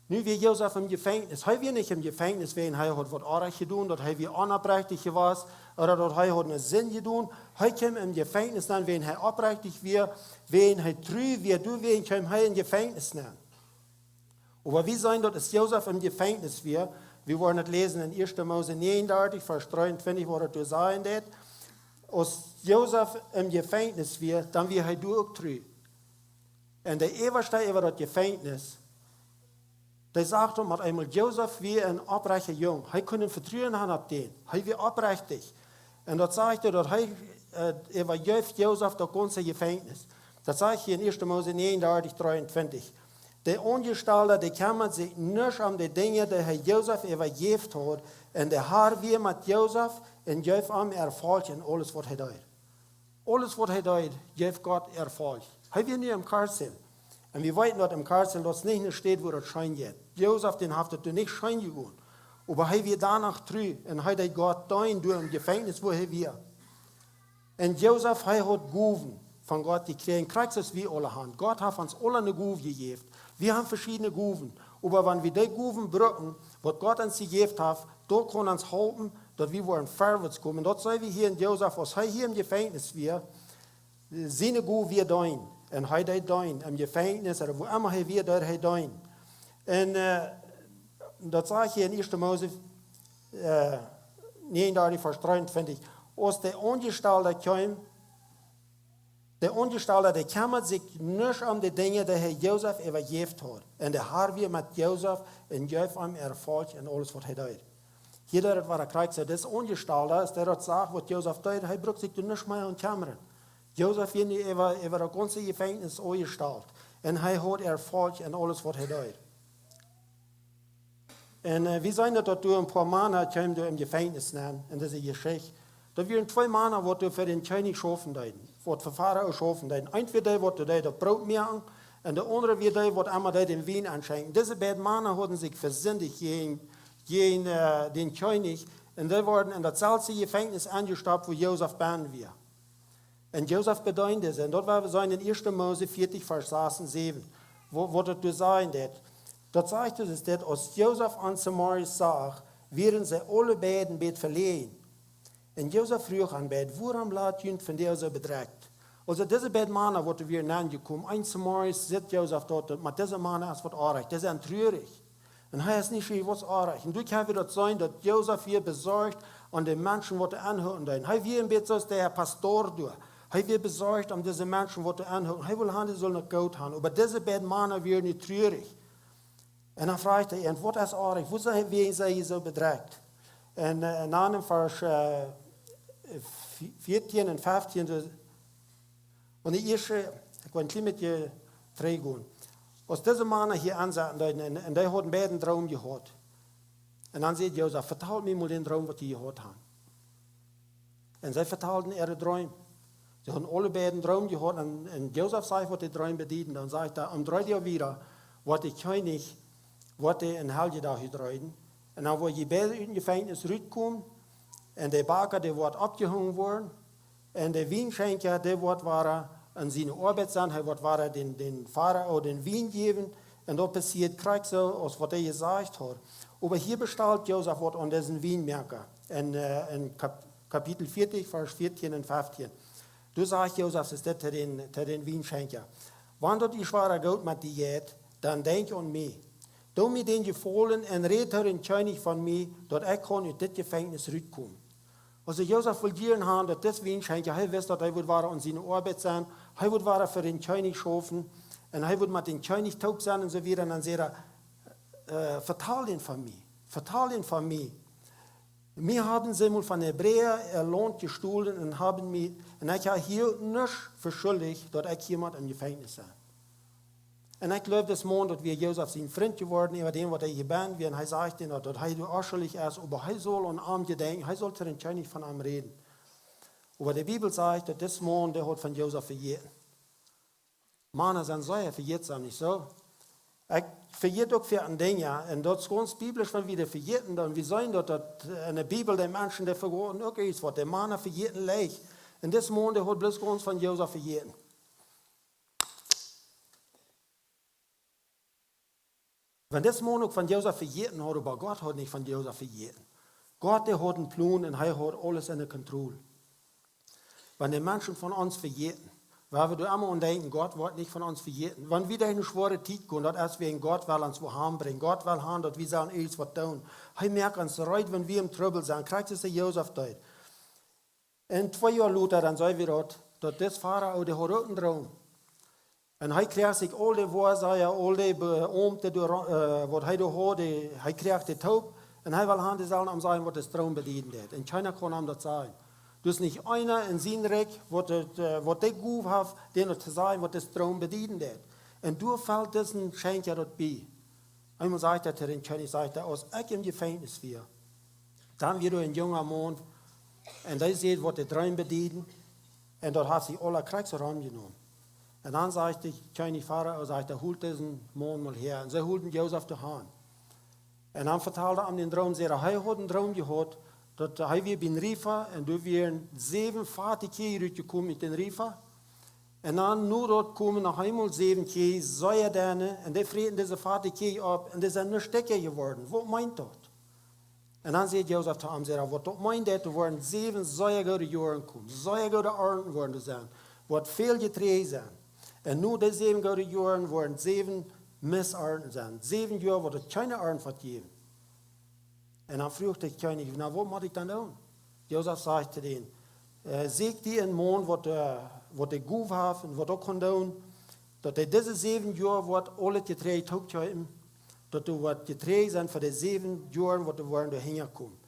Nu wia Josef em Jefenkjnis. Hee wia nich em Jefenkjnis, wäajen hee haud waut oajch jedonen, daut hee wia onopprechtich jewast, ooda daut hee haud ne Sind jedonen. Hee kjeem em Jefenkjnis nenn, wäajen hee opprechtich wia, wäajen hee tru wia, doawäajen kjeem hee em Jefenkjnis nenn. Oba wie seenen, daut aus Josef em Jefenkjnis wia, wie woaren daut läsen en ieeschte Mose näajenundartich, Varsch dreeuntwintich, woat daut doa sajen, daut aus Josef em Jefenkjnis wia, dan wia hee doa uk tru. Un de Äwaste äwa daut Jefenkjnis, dee sach daut met eemol, Josef wia een opprechtja Jung. Hee kunn een Vetruen han opp dän. Hee wia opprechtich. Un daut sajcht hee, daut hee, äh, äwajeef Josef daut gaunze Jefenkjnis. Daut sajcht hia en ieeschte Mose näajenundartich, dreeuntwintich. De Aunjestalda, dee kjemmad sikj nuscht om de Dinja, dee hee Josef äwajejäft haud. Un de Har wia met Josef un jeef am Erfolg en aules, waut hee deed. Aules, waut hee deed, jeef Gott Erfolg. Hee wia nu em Karzel. Un wie weeten, daut em Karzel, daut es nich ne Städ, wua daut scheen jeit. Josef, dän haft daut doa nich scheen jegonen. Oba hee wia doano tru un hee deed Gott deenen, doa em Jefenkjnis, wua hee wia. Un Josef, hee haud Gowen von Gott jekjräajen, krakjt soo aus wie aula han. Gott haft ons aula ne Gow jejäft. Wie han veschiedne Gowen. Oba wan wie dee Gowen brucken, waut Gott ons jejäft haft, daut kaun ons halpen, daut wie woaren verwoats komen. Daut seenen wie hia en Josef, aus hee hia em Jefenkjnis wia, siene Gow wia deenen. Un hee deed deenen em Jefenkjnis, ooda wua emma hee wia, deed hee deenen. Un, äh, daut sajcht hia en ieeschte Mose, äh, näajenundartich, Varsch dreeuntwintich. Aus de Aunjestalda kjeem, de Aunjestalda, dee kjemmad sikj nuscht om de Dinja, dee hee Josef äwajejäft haud. Un de Har wia met Josef un jeef am Erfolg en aules, waut hee deed. Hia deed daut wada krakjt soo. Dis Aunjestalda, aus dee daut sach, waut Josef deed, hee bruckt sikj doa nich mea om kjemmren. Josef wia nu äwa, äwa daut gaunze Jefenkjnis aunjestalt. Un hee haud Erfolg en aules, waut hee deed. Un, äh, wie seenen, daut doa een poa Mana kjeemen doa em Jefenkjnis nenn, en dise Jeschicht. Daut wieren twee Mana, waut doa fa dän Kjennich schaufen deeden, waut fa Farao schaufen deeden. Eent wia dee, waut doa deed daut Broot moaken, un de aundre wia dee, waut emma deed dän Wien enschenkjen. Dise beid Mana hauden sikj vesindicht jäajen, jäajen, äh, dän Kjennich, un dee worden en daut selwje Jefenkjnis enjestopt, wua Josef bennen wia. Un Josef bedeend dise, un daut woa wie seenen en ieeschte Mose vieetich, Varsch sas un säwen, wua, waut daut doa sajen deit. Daut sajcht doa, es daut, aus Josef an zemorjes sach, wieren see aule beid een bät veläajen. Un Josef fruach an beid: "Wuarom lat junt vondoag soo bedrekjt?" Aulsoo dise beid Mana, waut doa wieren aunjekomen, eent zemorjes sitt Josef doa, met dise Mana es waut oajch, dee sent trurich. Un hee es nich scheen waut oajch. Un doa kjenn wie daut seenen, daut Josef wia besorcht om de Menschen, waut doa aunhoolen deeden. Hee wia een bät soo aus de Pastor doa. Hee wia besorcht om dise Menschen, waut doa aunhoolen. Hee wull han, dee sullen daut goot han. Oba dise beid Mana wieren nu trurich. Un dan fruach hee an: "Waut es oajch? Wuarom sent jie soo bedrekjt?" Un, äh, en dan en Varsch, äh, vieetien un feftieen, doa un de ieeschte, ekj well een kjlien bät trigj gonen. Aus dise Mana hia aunsaten, dee, un, un dee hauden beid een Droom jehaut. Un dan säd Josef: "Vetal mie mol dän Droom, waut jie jehaut han." Un see vetalden äaren Droom. See hauden aule beid een Droom jehaut. Un, un Josef säd, waut de Droom bedieden. Dan sajcht hee: "Om dree Doag wieda, woat de Kjennich, woat dee en Heljedoag utreeten. Un dan woa jie beid ut dän Jefenkjnis rutkomen. Un de Baka, dee woat oppjehongen woaren. Un de Wienschenkja, dee woat wada aun siene Oabeit sennen. Hee woat wada dän, dän Farao dän Wien jäwen. Un daut passieet krakjt soo aus waut hee jesajcht haud. Oba hia bestalt Josef waut aun disen Wienmoaka. En, äh, en Kap-, Kapitel vieetich, Varsch vieetien un feftieen. Doa sajcht Josef es dit to dän, to dän Wienschenkja: Wan daut die schwoa goot met die jeit, dan denkj aun mie. Doo mie dän Jefaulen un räd dän Kjennich von mie, daut ekj kaun ut dit Jefenkjnis rutkomen. Aulsoo Josef wull jieren haben, daut dis Wienschenkja, hee wist, daut hee wudd wada aun siene Oabeit sennen, hee wudd wada fa dän Kjennich schaufen, un hee wudd met dän Kjennich toop sennen un soo wieda. Un dan säd hee, äh, Vetal dän von mie, vetal dän von mie. Mie haben see mol von Hebräa äa Launt jestolen un haben mie, un ekj hab hia nuscht veschuldicht, daut ekj hia mott em Jefenkjnis sennen. Un ekj jleew, dis Maun, daut wia Josef sien Frint jeworden, äwa däm waut hee jebennen wia, un hee sajcht am daut, daut hee doa onschuldich es, oba hee saul aun am jedenkjen, hee saul to dän Kjennich von am räden. Oba de Bibel sajcht, daut dis Maun, dee haud von Josef vejäten. Mana sent sea vejätsam, nich soo? Ekj vejät uk väl aun Dinja, un daut es gaunz biblisch, wan wie daut vejäten, dan wie seenen daut, daut en de Bibel de Menschen, dee vejeeten uk irjentwaut, de Mana vejäten leicht. Un dis Maun, dee haud bloos gaunz von Josef vejäten. Wan dis Maun uk von Josef vejäten haud, oba Gott haud nich von Josef vejäten. Gott, dee haud een Plon un hee haud aules enne Kontroll. Wan de Menschen von ons vejäten, woa wie doa emma aun denkjen, Gott woat nich von ons vejäten. Wan wie derch eene schwoare Tiet gonen, daut es wäajen Gott well ons wua han brinjen. Gott well han, daut wie sellen irjentwaut doonen. Hee moakt ons reed, wan wie em Trubbel sent. Krakjt soo aus Josef deed. Un twee Joa lota, dan seenen wie daut, daut dis Farao, dee haud uk een Droom. Un hee kjrieech sikj aul de Woasaja, aul de Beaumte, dee, äh, waut hee doa haud, dee, hee kjrieech dee toop. Un hee wull han, dee sellen am sajen, waut dis Droom bedieden deed. Un kjeena kunn am daut sajen. Dus nich eena en sien Rikj, waut et, äh, waut dee Gow haud, dän daut to sajen, waut dis Droom bedieden deed. Un doa felt disen Schenkja daut bie. Eemol sajcht hee to dän Kjennich, sajcht hee: Aus ekj em Jefenkjnis wia, dan wia doa een junga Maun, un dee säd, waut de Droom bedieden, un daut haft sikj aula krakjt soo romjenomen. Un dan sajcht de Kjennich Farao, sajcht hee: Holt disen Maun mol häa. Un see holden Josef doa han. Un dan vetald hee am dän Droom, säd hee, hee haud een Droom jehaut, daut hee wia biem Riefa, un doa wieren säwen feete Kjeaj rutjekomen ut dän Riefa. Un dan, nu daut komen noch eemol säwen Kjeaj, sea denne, un dee fräten dise feete Kjeaj opp, un dee sent nuscht dikja jeworden. Waut meent daut? Un dan säd Josef to am, säd hee: Waut daut meent, daut doa woaren säwen sea goode Joaren komen, sea goode Arnten woaren doa sennen, woat väl Jeträajd sennen. Un no dee säwen goode Joaren woaren säwen Mistarnten sennen. Säwen Joa woat et kjeene Arnt woat jäwen. Un dan fruach de Kjennich: Na, waut mott ekj dan doonen? Josef sajcht to dän: Äh, sieekj die een Maun, waut, äh, waut de Gow haft un waut uk kaun doonen, daut hee dise säwen Joa woat aul daut Jeträajd toopkjeepen, daut doa woat Jeträajd sennen fa de säwen Joaren, waut doa woaren doa hinjakomen.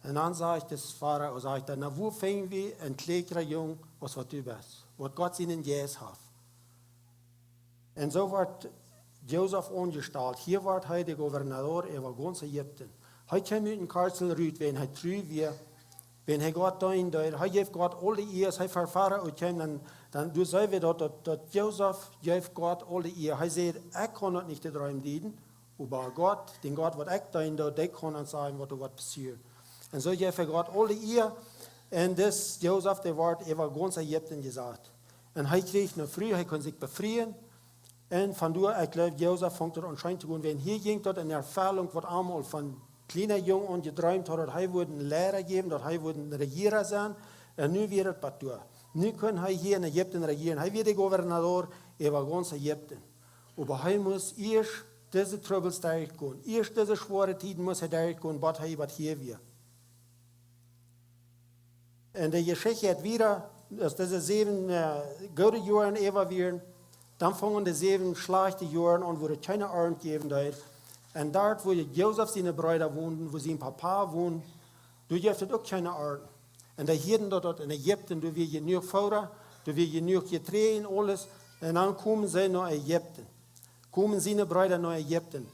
Un dan sajcht de Farao, sajcht hee: Na, wua finj wie een kjlieekjra Jung aus waut du best, waut Gott sienen Jeist haft? Un soo wort Josef aunjestalt. Hia wort hee de Gobernador äwa gaunz Ägipten. Hee kjeem ut dän Karzel rut, wäajen hee tru wia, wäajen hee Gott deenen deed. Hee jeef Gott aul de Ea, aus hee ver Farao kjeem, dan, dan, doa seenen wie daut, daut, daut Josef jeef Gott aul de Ea. Hee säd: Ekj kaun daut nich, de Droom dieden, oba Gott, dän Gott, waut ekj deenen doo, dee kaun ons sajen, waut doa woat passieren. Un soo jeef hee Gott aul de Ea. Un dis Josef, dee wort äwa gaunz Ägipten jesat. Un hee kjrieech ne Fru, hee kunn sikj befrieen. Un von doa, ekj jleew, Josef funk daut aunscheinent to gonen, wäajen hia jinkj daut en Erfellunk, waut am aul von kjliena Jung aun jedreemt haud, daut hee wudd een Liera jäwen, daut hee wudd een Rejiera sennen. Un nu wia et waut doa. Nu kunn hee hia en Ägipten rejieren. Hee wia de Gobernador äwa gaunz Ägipten. Oba hee must ieescht dise Trubbels derchgonen. Ieescht dise schwoare Tieden must hee derchgonen, bat hee waut hia wia. Un de Jeschicht jeit wieda, aus dise säwen, äh, goode Joaren äwa wieren, dan fungen de säwen schlajchte Joaren aun, wua et kjeene Arnt jäwen deed. Un doa, wua Josef siene Breeda wonden, wua sien Papa wond, doa jeef et uk kjeene Arnt. Un dee hieeden daut, daut en Ägipten, doa wia jenuach Foda, doa wia jenuach Jeträajd un aules. Un dan komen see no Ägipten. Komen siene Breeda no Ägipten.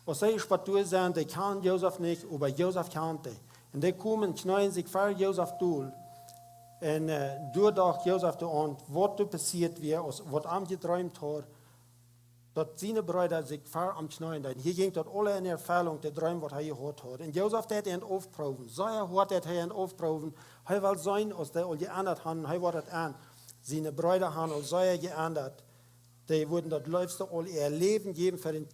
Aus see ieescht doa sent, dee kjanen Josef nich, oba Josef kjant dee. Un dee komen, kjneeen sikj ver Josef dol. Un, äh, doa docht Josef doaraun, waut doa passieet wia, aus waut am jedreemt haud. daut siene Breeda sikj ver am kjneeen deeden. Hia jinkj daut aule en Erfellunk, de Dreem waut hee jehaut haud. Un Josef deed an aufproowen. Sea hoat deed hee an aufproowen. Hee wull seenen aus dee aul jeendat hauden. Hee wull daut aun. Siene Breeda hauden aul sea jeendat. Dee wudden daut leefste aul äa Läwen jäwen fa dän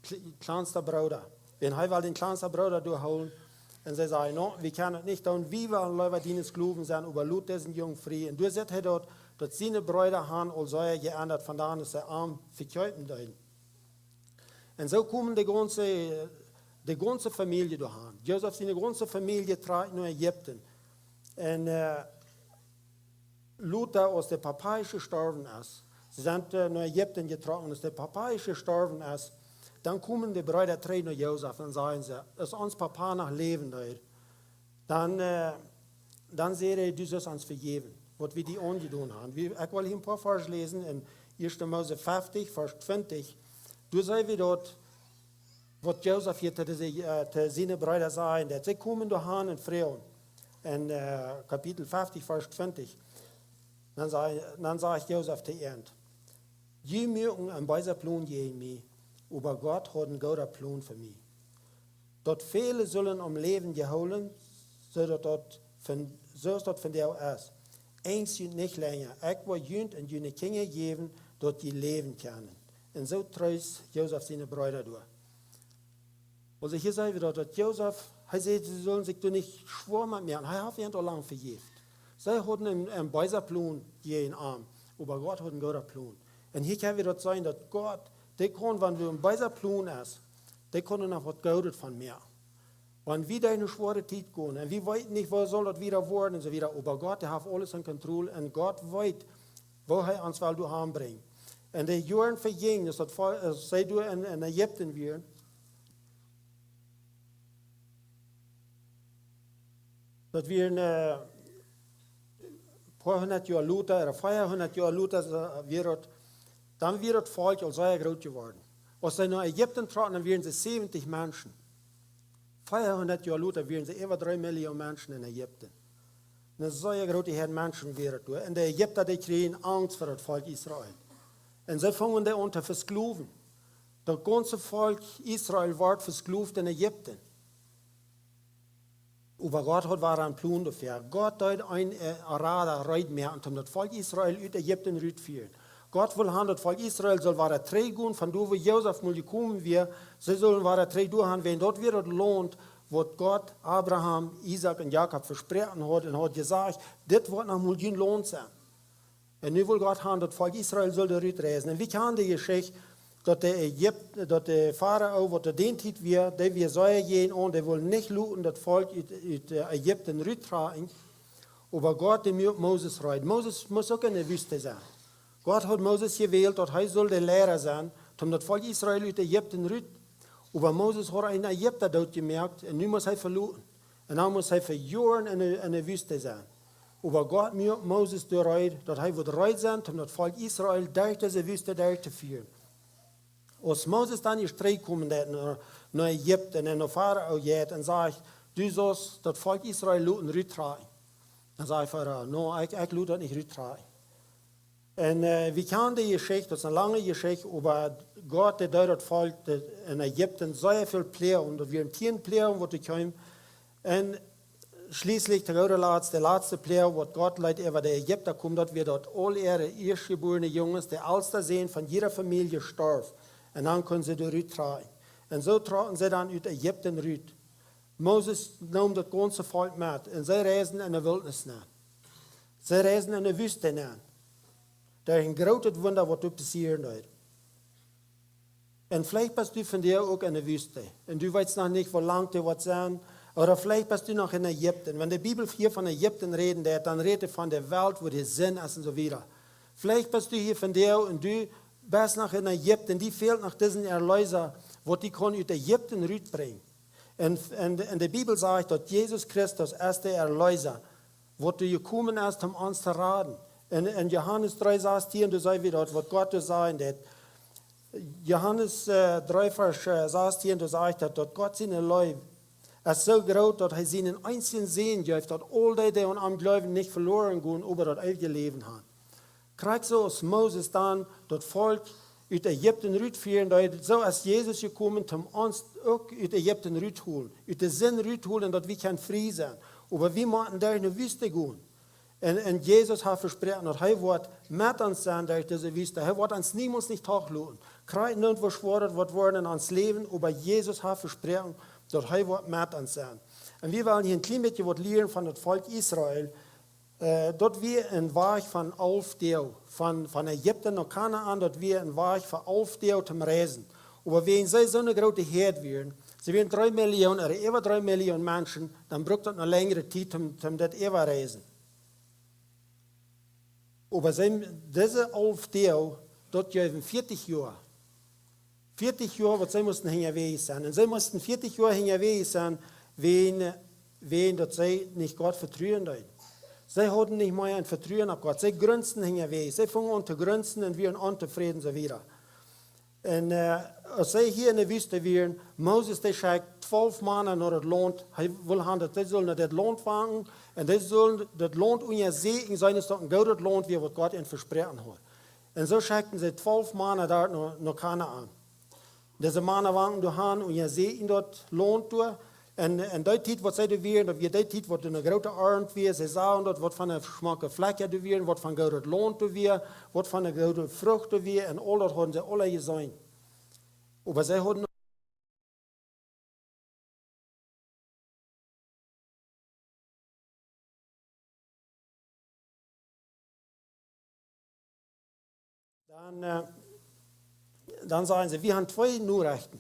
kl-, kjlansten Brooda. Wan hee wull dän kjlansten Brooda doa hoolen. Un see säden: "No, wie kjennen daut nich doonen. Wie wellen leewa diene Sklowen sennen, oba lot disen Jung frie." Un doa sitt hee daut, daut siene Breeda hauden aul sea jeendat von dan aus see am vekjeepen deeden. Un soo kjeem de gaunze, de gaunze Famielje doahan. Josef siene gaunze Famielje trakjt no Ägipten. Un, äh, lota, aus de Papa jestorwen es, see sent, äh, no Ägipten jetrocken, aus de Papa jestorwen es, dan kjeemen de Breeda trigj no Josef un säden see: "Es ons Papa noch läwen deed, dan, äh, dan säd hee: Du sust ons vejäwen, waut wie die aunjedonen haben." Wie, ekj well hia een poa Varsch läsen en Ieeschte Mose feftig, Varsch twintich. Doa seenen wie daut, waut Josef hia to de, äh, to siene Breeda säd, daut see kjeemen doahan un froagen. En, äh, Kapitel feftig, Varsch twintich. Dan säd, dan säd Josef to an: "Jie muaken een beesa Plon jäajen mie, oba Gott haud een gooda Plon fa mie. Daut väle sullen om Läwen jehoolen, soo daut daut von, soo aus daut vondoag es. Enjst junt nich lenja. Ekj woa junt un june Kjinja jäwen, daut jie läwen kjennen." Un soo treest Josef siene Breeda doa. Aulsoo hia seenen wie daut, daut Josef, hee säd, see sullen sikj doa nich schwoa met moaken. Hee haud an aul lang vejäft. See hauden een, een beesa Plon jäajen am, oba Gott haud een gooda Plon. Un hia kjenn wie daut seenen, daut Gott, dee kaun, wan doa een beesa Plon es, dee kaun noch waut Goodet von moaken. Wan wie derch eene schwoare Tiet gonen un wie weeten nich, woo saul daut wieda woaren un soo wieda, oba Gott, dee haft aules en Kontroll un Gott weet, woo hee ons well doahan brinjen. Un de Joaren vejinjen, daut, aus see doa en, en Ägipten wieren, daut wia een, äh, poa hundat Joa lota, ooda veahundat Joa lota, äh, wia daut, dan wia daut Volkj aul sea groot jeworden. Aus see no Ägipten trocken, dan wieren see säwentich Menschen. Veahundat Joa lota wieren see äwa dree Million Menschen en Ägipten. Een sea groota Häad Menschen wia daut doa. Un de Ägipta, dee kjrieejen Angst fa daut Volkj Israel. Un see fungen dee aun to vesklowen. Daut gaunze Volkj Israel wort vesklowt en Ägipten. Oba Gott haud wada een Plon doafäa. Gott deed een, äh, Rada reed moaken, om daut Volkj Israel ut Ägipten ruttofieren. Gott wull han, daut Volkj Israel sull wada trigj gonen, von doa wua Josef mol jekomen wia, see sullen wada trigj doahan, wiels daut wia daut Launt, waut Gott Abraham, Isaak un Jakob vesproaken haud un haud jesajcht: "Dit woat noch mol jun Launt sennen." Un nu wull Gott han, daut Volkj Israel sull doa rutreisen. Un wie kjanen de Jeschicht, daut de Ägip-, daut de Farao, waut to dee Tiet wia, dee wia sea jäajen an, dee wull nich loten daut Volkj ut, ut, äh, Ägipten ruttrakjen. Oba Gott, dee muak Moses reed. Moses must uk en de Wüste sennen. Gott haud Moses jewält, daut hee sull de Liera sennen, om daut Volkj Israel ut Ägipten rut. Oba Moses haud een Ägipta doot jemoakt un nu must hee veloten. Un dan must hee fa Joaren en de, en de Wüste sennen. Oba Gott muak Moses doa reed, daut hee wudd reed sennen, om daut Volkj Israel derch dise Wüste derchtofieren. Aus Moses dan ieescht trigj kjeem, daut no, no Ägipten un no Farao jeit un sajcht: "Du saust daut Volkj Israel loten ruttrakjen." Dan säd Farao: "No, ekj, ekj lot daut nich ruttrakjen." Un, äh, wie kjanen de Jeschicht, daut es eene lange Jeschicht, oba Gott, dee deed daut Volkj, dee, en Ägipten sea väl Ploagen, daut wieren tieen Ploagen, waut doa kjeemen. Un schlieslich, to gooda Latst, de latste Ploag, waut Gott leet äwa de Ägipta komen, daut wia daut aul äare ieeschtjebuarne Junges, de elsta Sän von jieda Famielje storf. Un dan kunnen see doa ruttrakjen. Un soo trocken see dan ut Ägipten rut. Moses neem daut gaunze Volkj met un see reisden en de Wiltnis nenn. See reisden en de Wüste nenn. Daut es een grootet Wunda, waut doa passieren deed. Un veleicht best du vondoag uk en de Wüste. Un du weetst noch nich, woo lang du woascht sennen. Ooda veleicht best du noch en Ägipten. Wan de Bibel hia von Ägipten räden deit, dan rät see von de Welt, wua de Sind es un soo wieda. Veleicht best du hia vondoag un du best noch en Ägipten. Die fält noch disen Erlöser, waut die kaun ut Ägipten rutbrinjen. Un, un, un de Bibel sajcht, daut Jesus Christus es de Erlöser, waut doa jekomen es, om ons to raden. En, en Johanes dree sastieen, doa seenen wie daut, waut Gott doa sajen deit. Johanes, äh, dree, Varsch, äh, sastieen, doa sajcht daut, daut Gott siene Leew es soo groot, daut hee sienen eensjen Sän jeef, daut aul dee, dee aun am jleewen, nich veloren gonen, oba daut eewje Läwen haben. Krakjt soo aus Moses dan daut Volkj ut Ägipten rutfieren, daut soo es Jesus jekomen, om ons uk ut Ägipten rutholen, ut de Sind rutholen, daut wie kjennen frie sennen. Oba wie motten derch de Wüste gonen. Un, un Jesus haft vesproaken, daut hee woat met ons sennen derch dise Wüste. Hee woat ons niemols nich trigj loten. Krakjt nu, woo schwoa daut woat woaren en ons Läwen, oba Jesus haft vesproaken, daut hee woat met ons sennen. Un wie wellen hia een kjlien bät waut lieren von daut Volkj Israel, äh, daut wia een Wajch von alf Doag, von, von Ägipten no Kanaan, daut wia een Wajch von alf Doag toom reisen. Oba wäajen see soone groote Häad wieren, see wieren dree Millioon, ooda äwa dree Millioon Menschen, dan brukt daut eene lenjre Tiet om, om daut äwa reisen. Oba see, dise alf Doag, daut jeewen vieetich Joa. Vieetich Joa, waut see musten hinjawäajes sennen. Un see musten vieetich Joa hinjawäajes sennen, wäajen, wäajen daut see nich Gott vetruen deeden. See hauden nich mea een Vetruen opp Gott. See grunzten hinjawäajes. See fungen aun to grunzen un wieren ontofräd un soo wieda. Un, äh, aus see hia enne Wüste wieren, Moses, dee schekjt twalf Mana no daut Launt. Hee wull haben, daut dee sullen no daut Launt foaren. Un dee sullen daut Launt unjasäkjen, seenen es daut een goodet Launt wia, waut Gott an vesproaken haud. Un soo schekjten see twalf Mana doa no, no Kanaan. Dise Mana foaren doa han, unjasäkjen daut Launt doa. Un, un dee Tiet, waut see doa wieren, daut wia dee Tiet, waut eene groote Arnt wia. See sagen daut, waut fa schmocke Flakja doa wieren, waut fa goodet Launt doa wia, waut fa goode Frucht doa wia, un aul daut hauden see aula jeseenen. Oba see hauden Dan, äh, dan sajen see, wie haben twee Norechten.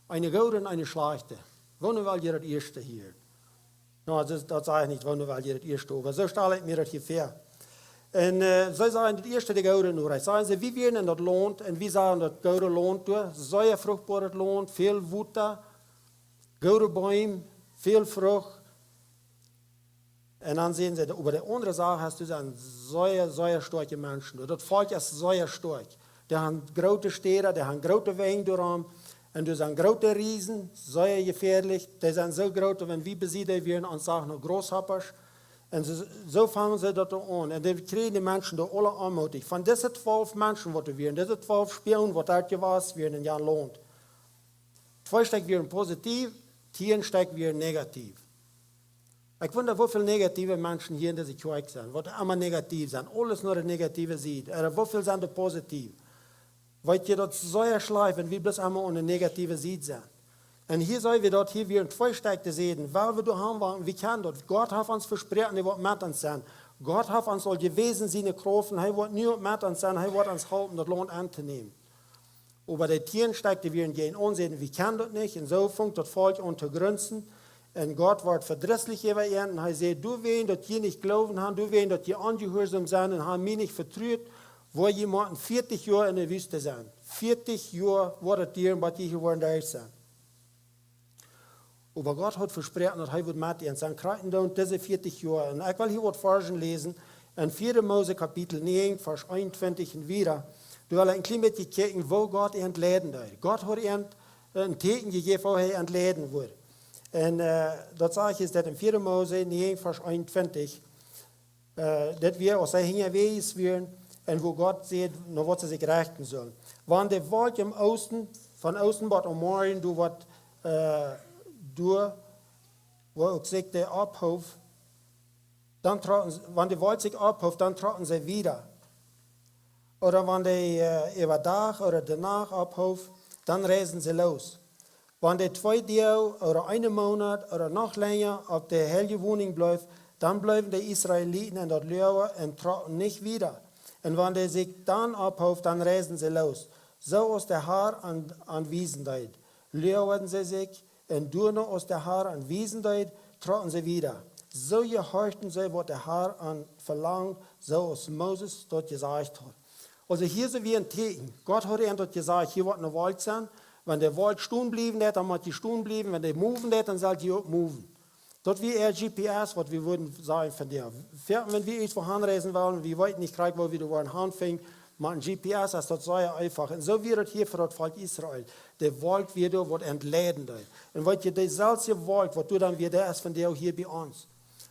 Eene goode un eene schlajchte. Woone well jie daut ieeschte hieren? No, daut, daut saj ekj nich, woone well jie daut ieeschte, oba soo stal ekj mie daut hia väa. Un, äh, see sajen daut ieeschte, de goode Norecht. Sajen see, wie wieren en daut Launt un wie sagen daut goode Launt doa, sea fruchtboaret Launt, väl Wota, goode Beem, väl Frucht. Un dan sajen see, oba de aundre Sach es, doa sent sea, sea stoakje Menschen. Daut Volkj es sea stoakj. Dee haben groote Städa, dee haben groote Wenj doaromm. Un doa sent groote Riesen, sea jefäadlich. Dee sent soo groot, daut wan wie bie see wieren, ons sagen noch Grasshoppers. Un soo, soo fungen see daut aun. Un dan kjrieejen de Menschen doa aula onmootich. Von dise twalf Menschen, waut doa wieren, dise twalf Spionen, waut doa jewast wieren en daut Launt. Twee Stekj wieren positiev, tieen Stekj wieren negatief. Ekj wunda, woo väl negative Menschen hia en dise Kjoakj sent, waut emma negatief sent, aules no de negative Sied. Ooda woo väl sent doa positiev? Weet jie, daut es sea schlajcht, wan wie bloos emma aun de negative Sied sent. Un hia seenen wie daut, hia wieren twee Stekj to seenen, wiels wie doa haben, wie kjennen daut. Gott haft ons vesproaken, hee woat met ons sennen. Gott haft ons aul jewäsen siene Krauft, un hee woat nu uk met ons sennen, hee woat ons halpen, daut Launt auntonämen. Oba de tieen Stekj, dee wieren jäajen aun, säden, wie kjennen daut nich. Un soo funk daut Volkj aun to grunzen. Un Gott wort vedrisslich äwa an. Un hee säd, doawäajen daut jie nich Gloowen haben, doawäajen daut jie onjehuarsom sent un haben mie nich vetrut, woa jie motten vieetich Joa en de Wüste sennen. Vieetich Joa woat daut dieren, bat jie hia woaren derch sennen. Oba Gott haud vesproaken, daut hee wudd met an sennen, krakjt endoont dise vieetich Joa. Un ekj well hia waut Varsch läsen, en vieede Mose Kapitel näajen, Varsch eenuntwintich un wieda. Doa well ekj een kjlien bät kjikjen, woo Gott an leiden deed. Gott haud an een Tieekjen jejäft, woo hee an leiden wudd. Un, äh, daut sajcht hia, daut en vieede Mose näajen, Varsch eenuntwintich, äh, daut wia, aus see hinjawäajes wieren un woo Gott säd, no waut see sikj rechten sullen. Wan de Wolkj em Oosten, von Oosten bat em Morjen, doa waut, äh, doa, woo uk sikj dee opphoof, dan trocken, wan de Wolkj sikj opphoof, dan trocken see wieda. Ooda wan dee, äh, äwa Dach ooda de Nacht opphoof, dan reisden see loos. Wan dee twee Doag ooda een Moonat ooda noch lenja opp de heilje Woninj bleef, dan bleewen de Israeliten en daut Loaga un trocken nich wieda. Un wan dee sikj dan opphoof, dan reisden see loos, soo aus de Har an, an wiesen deed. Loagen see sikj, un doano aus de Har an wiesen deed, trocken see wieda. Soo jehorchten see, waut de Har an velangd, soo aus Moses daut jesajcht haud. Aulsoo hia soo wia een Tieekjen. Gott haud an daut jesajcht, hia woat eene Wolkj sennen. Wan de Wolkj stonen bliewen deit, dan mott jie stonen bliewen. Wan dee moven deit, dan sell jie uk moven. Daut wia äa G P S, waut wie wudden sajen von dee. Foaken, wan wie irjentwua hanreisen wellen, wie weeten nich krakjt, wua wie doa woaren hanfinjen, oba een G P S es daut sea eefach. Un soo wia daut hia fa daut Volkj Israel. De Wolkj wia doa, waut an leiden deed. Un weet jie, dee selwje Wolkj, waut doa dan wia, dee es vondoag hia bie ons.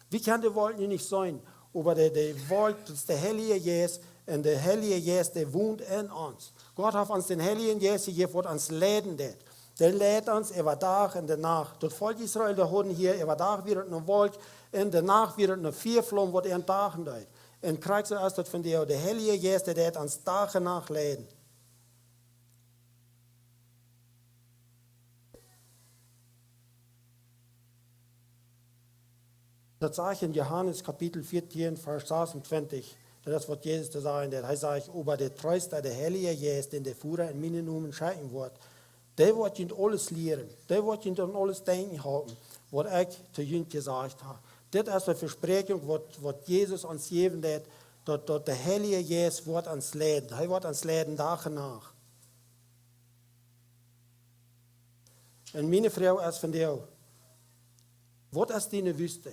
Wie kjennen de Wolkj nu nich seenen, oba de, de Wolkj, daut es de Heilje Jeist, Un de Heilje Jeist, dee wont en ons. Gott haft ons dän Heiljen Jeist jejäft, waut ons leiden deit. Dee leit ons äwa Dach un de Nacht. Daut Volkj Israel, dee hauden hia äwa Dach wia daut ne Wolkj, un de Nacht wia daut ne Fiaflaum, waut an Dach deed. Un krakjt soo es daut vondoag. De Heilje Jeist, dee deit ons Dach un Nacht leiden. Daut sajcht en Johanes Kapitel vieetieen, Varsch sasuntwintich, daut es waut Jesus to sajen haft. Hee sajcht: "Oba de Treesta, de Heilje Jeist, dän de Voda en mienen Nomen schekjen woat, dee woat junt aules lieren, dee woat junt aun aules denkjen hoolen, waut ekj to junt jesajcht hab." Dit es de Vespräakjunk, waut, waut Jesus ons jäwen deed, daut, daut de Heilje Jeist woat ons leiden. Hee woat ons leiden Dach un Nacht. Un miene Froag es vondoag: Waut es diene Wüste?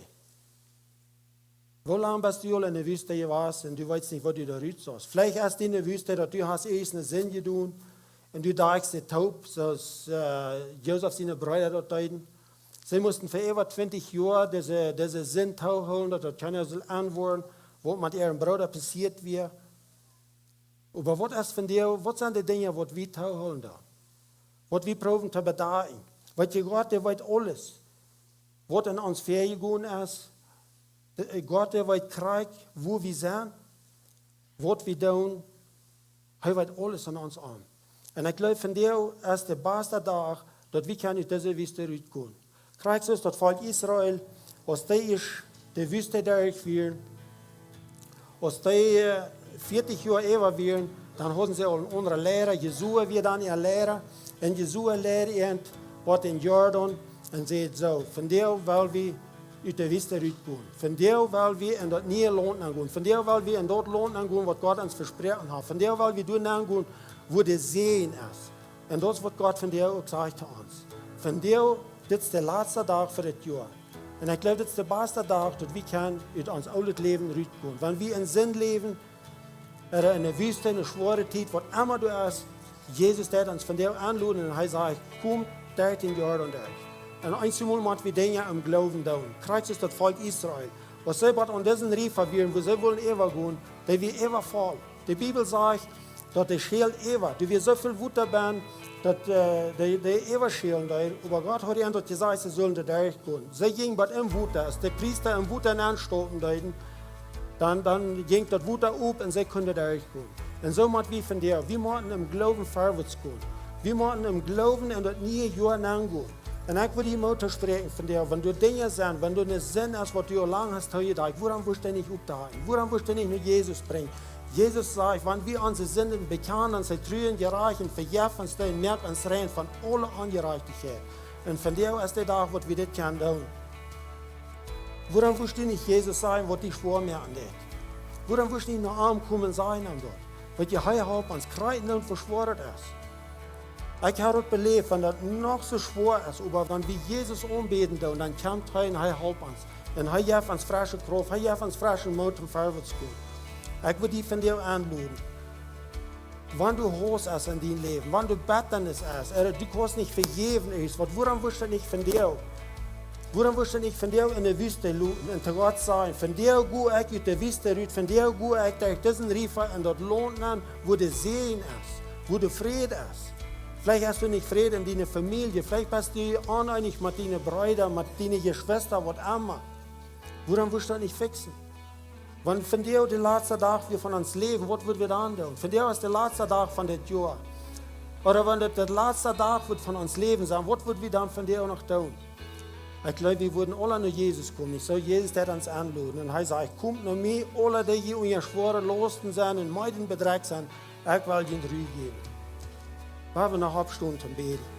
Woo lang best du aul enne Wüste jewast un du weetst nich, woo du doa rut saust? Veleicht es diene Wüste, daut du hast ieescht ne Sind jedonen un du dachst, de Toop, soo aus, äh, Josef siene Breeda daut deeden. See musten fa äwa twintich Joa dise, dise Sind toohoolen, daut daut kjeena sull enwoaren, waut met äaren Brooda passieet wia. Oba waut es vondoag, waut sent de Dinja, waut wie toohoolen doonen? Waut wie proowen to bedakjen? Weetst du, Gott, dee weet aules, waut en ons väajegonen es. De, Gott, dee weet krakjt, woo wie sent, waut wie doonen. Hee weet aules aun ons aun. Un ekj jleew, vondoag es de baste Dach, daut wie kjennen ut dise Wüste rutkomen. Krakjt soo aus daut Volkj Israel, aus dee ieescht de Wüste derch wieren, aus dee, äh, vieetich Joa äwa wieren, dan hauden see aul een aundren Liera. Josua wia dan äa Liera. Un Josua leid an bat dän Jordan un säd soo: "Vondoag well wie ut de Wüste rutkomen. Vondoag well wie en daut niee Launt nengonen. Vondoag well wie en daut Launt nengonen, waut Gott ons vesproaken haft. Vondoag well wie doa nengonen, wua de Säajen es." Un daut es, waut Gott vondoag uk sajcht to ons. Vondoag, dit es de latste Dach fa dit Joa. Un ekj jleew, dit es de baste Dach, daut wie kjennen ut ons oolet Läwen rutkomen. Wan wie en Sind läwen, ooda enne Wüste, ne schwoare Tiet, waut emma doa es, Jesus deit ons vondoag enloden un hee sajcht: "Komt derch dän Jordan derch." Un eenjemol mott wie Dinja em Gloowen doonen. Krakjt soo aus daut Volkj Israel. Aus see bat aun disen Riefa wieren, wua see wullen äwagonen, dee wia äwavoll. De Bibel sajcht, daut dee schäld äwa. Doa wia soo väl Wota benn, daut, äh, dee, dee äwaschälen deed. Oba Gott haud an daut jesajcht, see sullen doa derchgonen. See jinjen bat em Wota, aus de Priesta em Wota nenstoppen deeden, dan, dan jinkj daut Wota op un see kunnen derchgonen. Un soo mott wie vondoag, wie motten em Gloowen verwoats gonen. Wie motten em Gloowen en daut niee Joa nengonen. Un ekj well die Moot toospräakjen vondoag, wan doa Dinja sent, wan doa ne Sind es, waut du aul lang hast toojedakjt, wuarom woascht du nich oppholen? Wuarom woascht du nich no Jesus brinjen? Jesus sajcht, wan wie onse Sinden bekjanen, dan es hee tru un jerajcht un vejeft ons dee un moakt ons rein von aule Onjerajchtichkjeit. Un vondoag es de Dach, waut wie dit kjennen doonen. Wuarom woascht du nich Jesus sajen, waut die schwoa moaken deit? Wuarom woascht du nich no am komen un sajen am daut? Weetst du, hee halpt ons krakjt dan, woo schwoa daut es. Ekj hab daut beläft, wan daut noch soo schwoa es, oba wan wie Jesus aunbäden doonen, dan kjemt hee un hee halpt ons. Un hee jeft ons fresche Krauft, hee jeft ons freschen Moot toom verwoats gonen. Ekj well die vondoag enloden. Wan doa Hauss es en dien Läwen, wan doa Bettanis es, ooda du kaust nich vejäwen, es waut, wuarom woascht du nich vondoag, wuarom woascht du nich vondoag enne Wüste loten un to Gott sajen: "Vondoag go ekj ut de Wüste rut, vondoag go ekj derch disen Riefa en daut Launt nenn, wua de Säajen es, wua de Fräd es." Veleicht hast du nich Fräd en diene Famielje, veleicht best du oneenich met diene Breeda, met diene Jeschwista, waut emma. Wuarom woascht du daut nich fiksen? Wan vondoag de latste Dach wia von ons Läwen, waut wudden wie dan doonen? Vondoag es de latste Dach von dit Joa. Ooda wan daut de latste Dach wudd von ons Läwen sennen, waut wudden wie dan vondoag noch doonen? Ekj jleew, wie wudden aule no Jesus komen. Nich soo? Jesus deit ons enloden. Un hee sajcht: "Komt no mie, aule dee jie unja schwoare Lausten sent un meed un bedrekjt sent, ekj well junt Ru jäwen." Lot ons noch oppstonen toom bäden.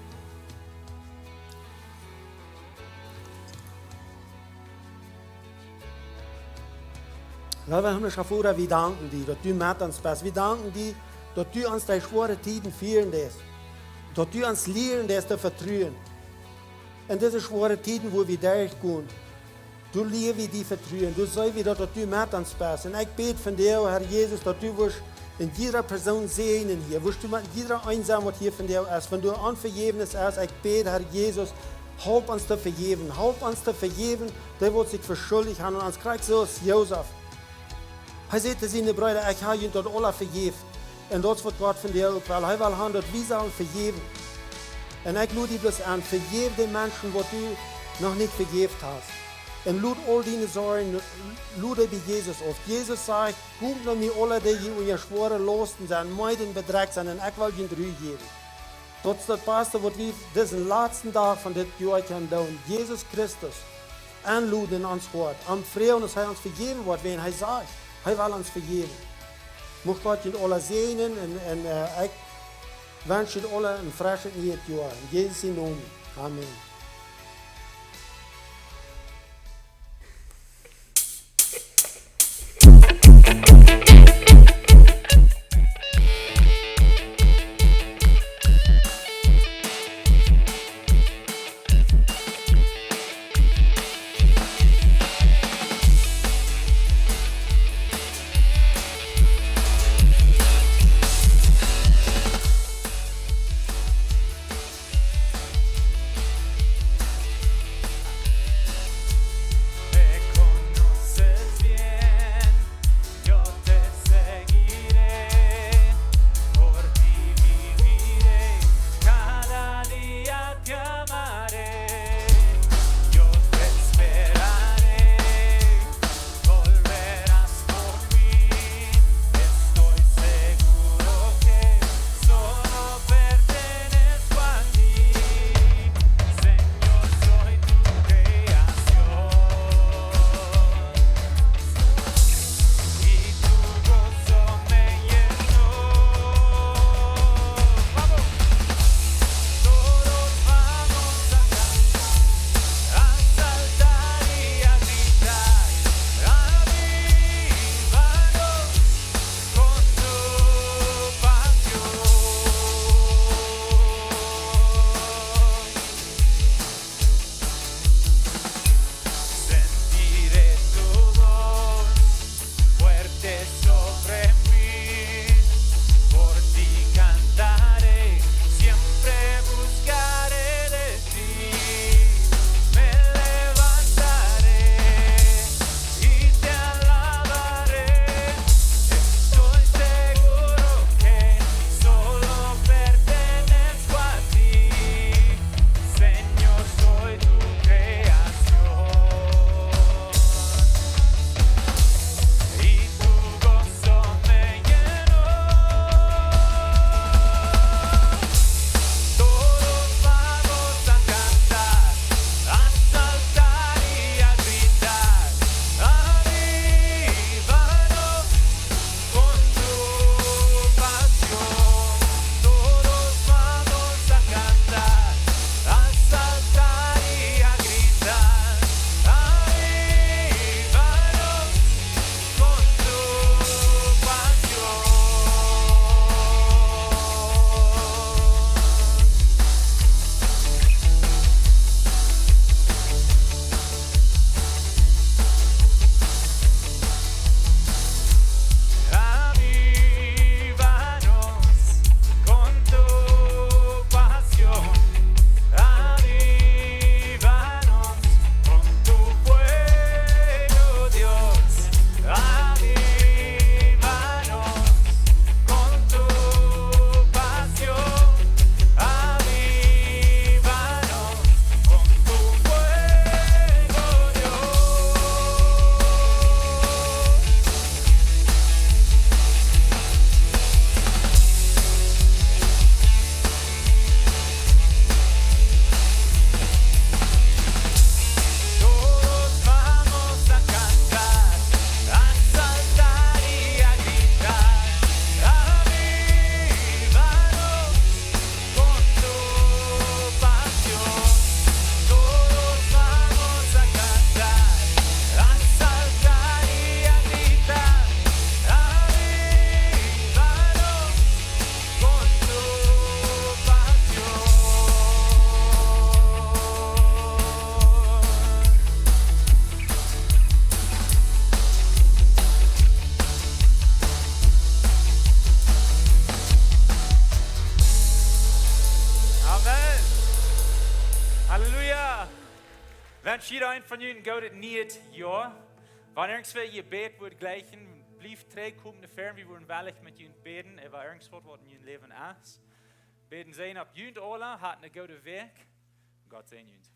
Leewa himlischa Voda, wie danken die, daut du met ons best. Wie danken die, daut du ons derch schwoare Tieden fieren deist. Daut du ons lieren deist to vetruen. En dise schwoare Tieden, wua wie derchgonen, doa lia wie die vetruen. Doa see wie daut, daut du met ons best. Un ekj bäd vondoag, Herr Jesus, daut du wurscht en jieda Persoon säajnen hia. Wurscht du met jieda eena sennen, waut hia vondoag es. Wan doa Onvejäwnis es, ekj bäd, Herr Jesus, halp ons to vejäwen. Halp ons to vejäwen, dee waut sikj veschuldicht haben aun ons, krakjt soo aus Josef. Hee säd to siene Breeda: "Ekj hab junt daut aula vejäft." Un daut es waut Gott von die uk well. Hee well haben, daut wie sellen vejäwen. Un ekj lod die bloos aun, vejäw de Menschen, waut du noch nich vejäft hast. Un lod aul diene Sorjen, lod dee bie Jesus auf. Jesus sajcht: "Komt no mie, aule, dee jie unja schwoare Lausten sent, meed un bedrekjt sent, un ekj well junt Ru jäwen." Daut es daut baste, waut wie disen latsten Dach von dit Joa kjennen doonen. Jesus Christus enloden en ons Hoat. Am froagen, daut hee ons vejäwen woat, wan hee sajcht, hee well ons vejäwen. Mucht Gott junt aula säajnen un, un, äh, ekj wensch junt aula een freschet nieet Joa. En Jesus sienen Nomen. Amen. Me conoces bien, yo te seguiré, por ti viviré, cada día te amaré, yo te esperaré, volverás por mí, estoy seguro que solo pertenezco a ti, Señor, soy tu creación. Y tu gozo me llenó. Vamos. Todos vamos a cantar, a saltar y a gritar. Avívanos con tu pasión. Sentiré tu voz fuerte sobre mí. Por ti cantaré, siempre buscaré de ti. Me levantaré y te alabaré. Estoy seguro que solo pertenezco a ti. Señor, soy tu creación, y tu gozo me llenó. Todos vamos a cantar, a saltar y a gritar. Avívanos con tu pasión, todos vamos a cantar, a saltar y a gritar. Avívanos con tu pasión. Avívanos con tu pasión, avívanos con tu fuego, Dios, avívanos con tu pasión, avívanos con tu fuego, Dios. Todos vamos a cantar, a saltar y a gritar. Avívanos con tu pasión, todos vamos a cantar, a saltar y a gritar. Avívanos con tu pasión. Amen. Halleluja. Wensch jieda eena von junt een goodet nieet Joa. Wan irjentwäa jebät woat jlikjen, Bliewt trigj, komt no väaren, wie woaren wellich met junt bäden äwa irjentwaut, waut en jun Läwen es. Bäden Säajen opp junt aula, hat eene goode Wäakj. Gott säajen junt.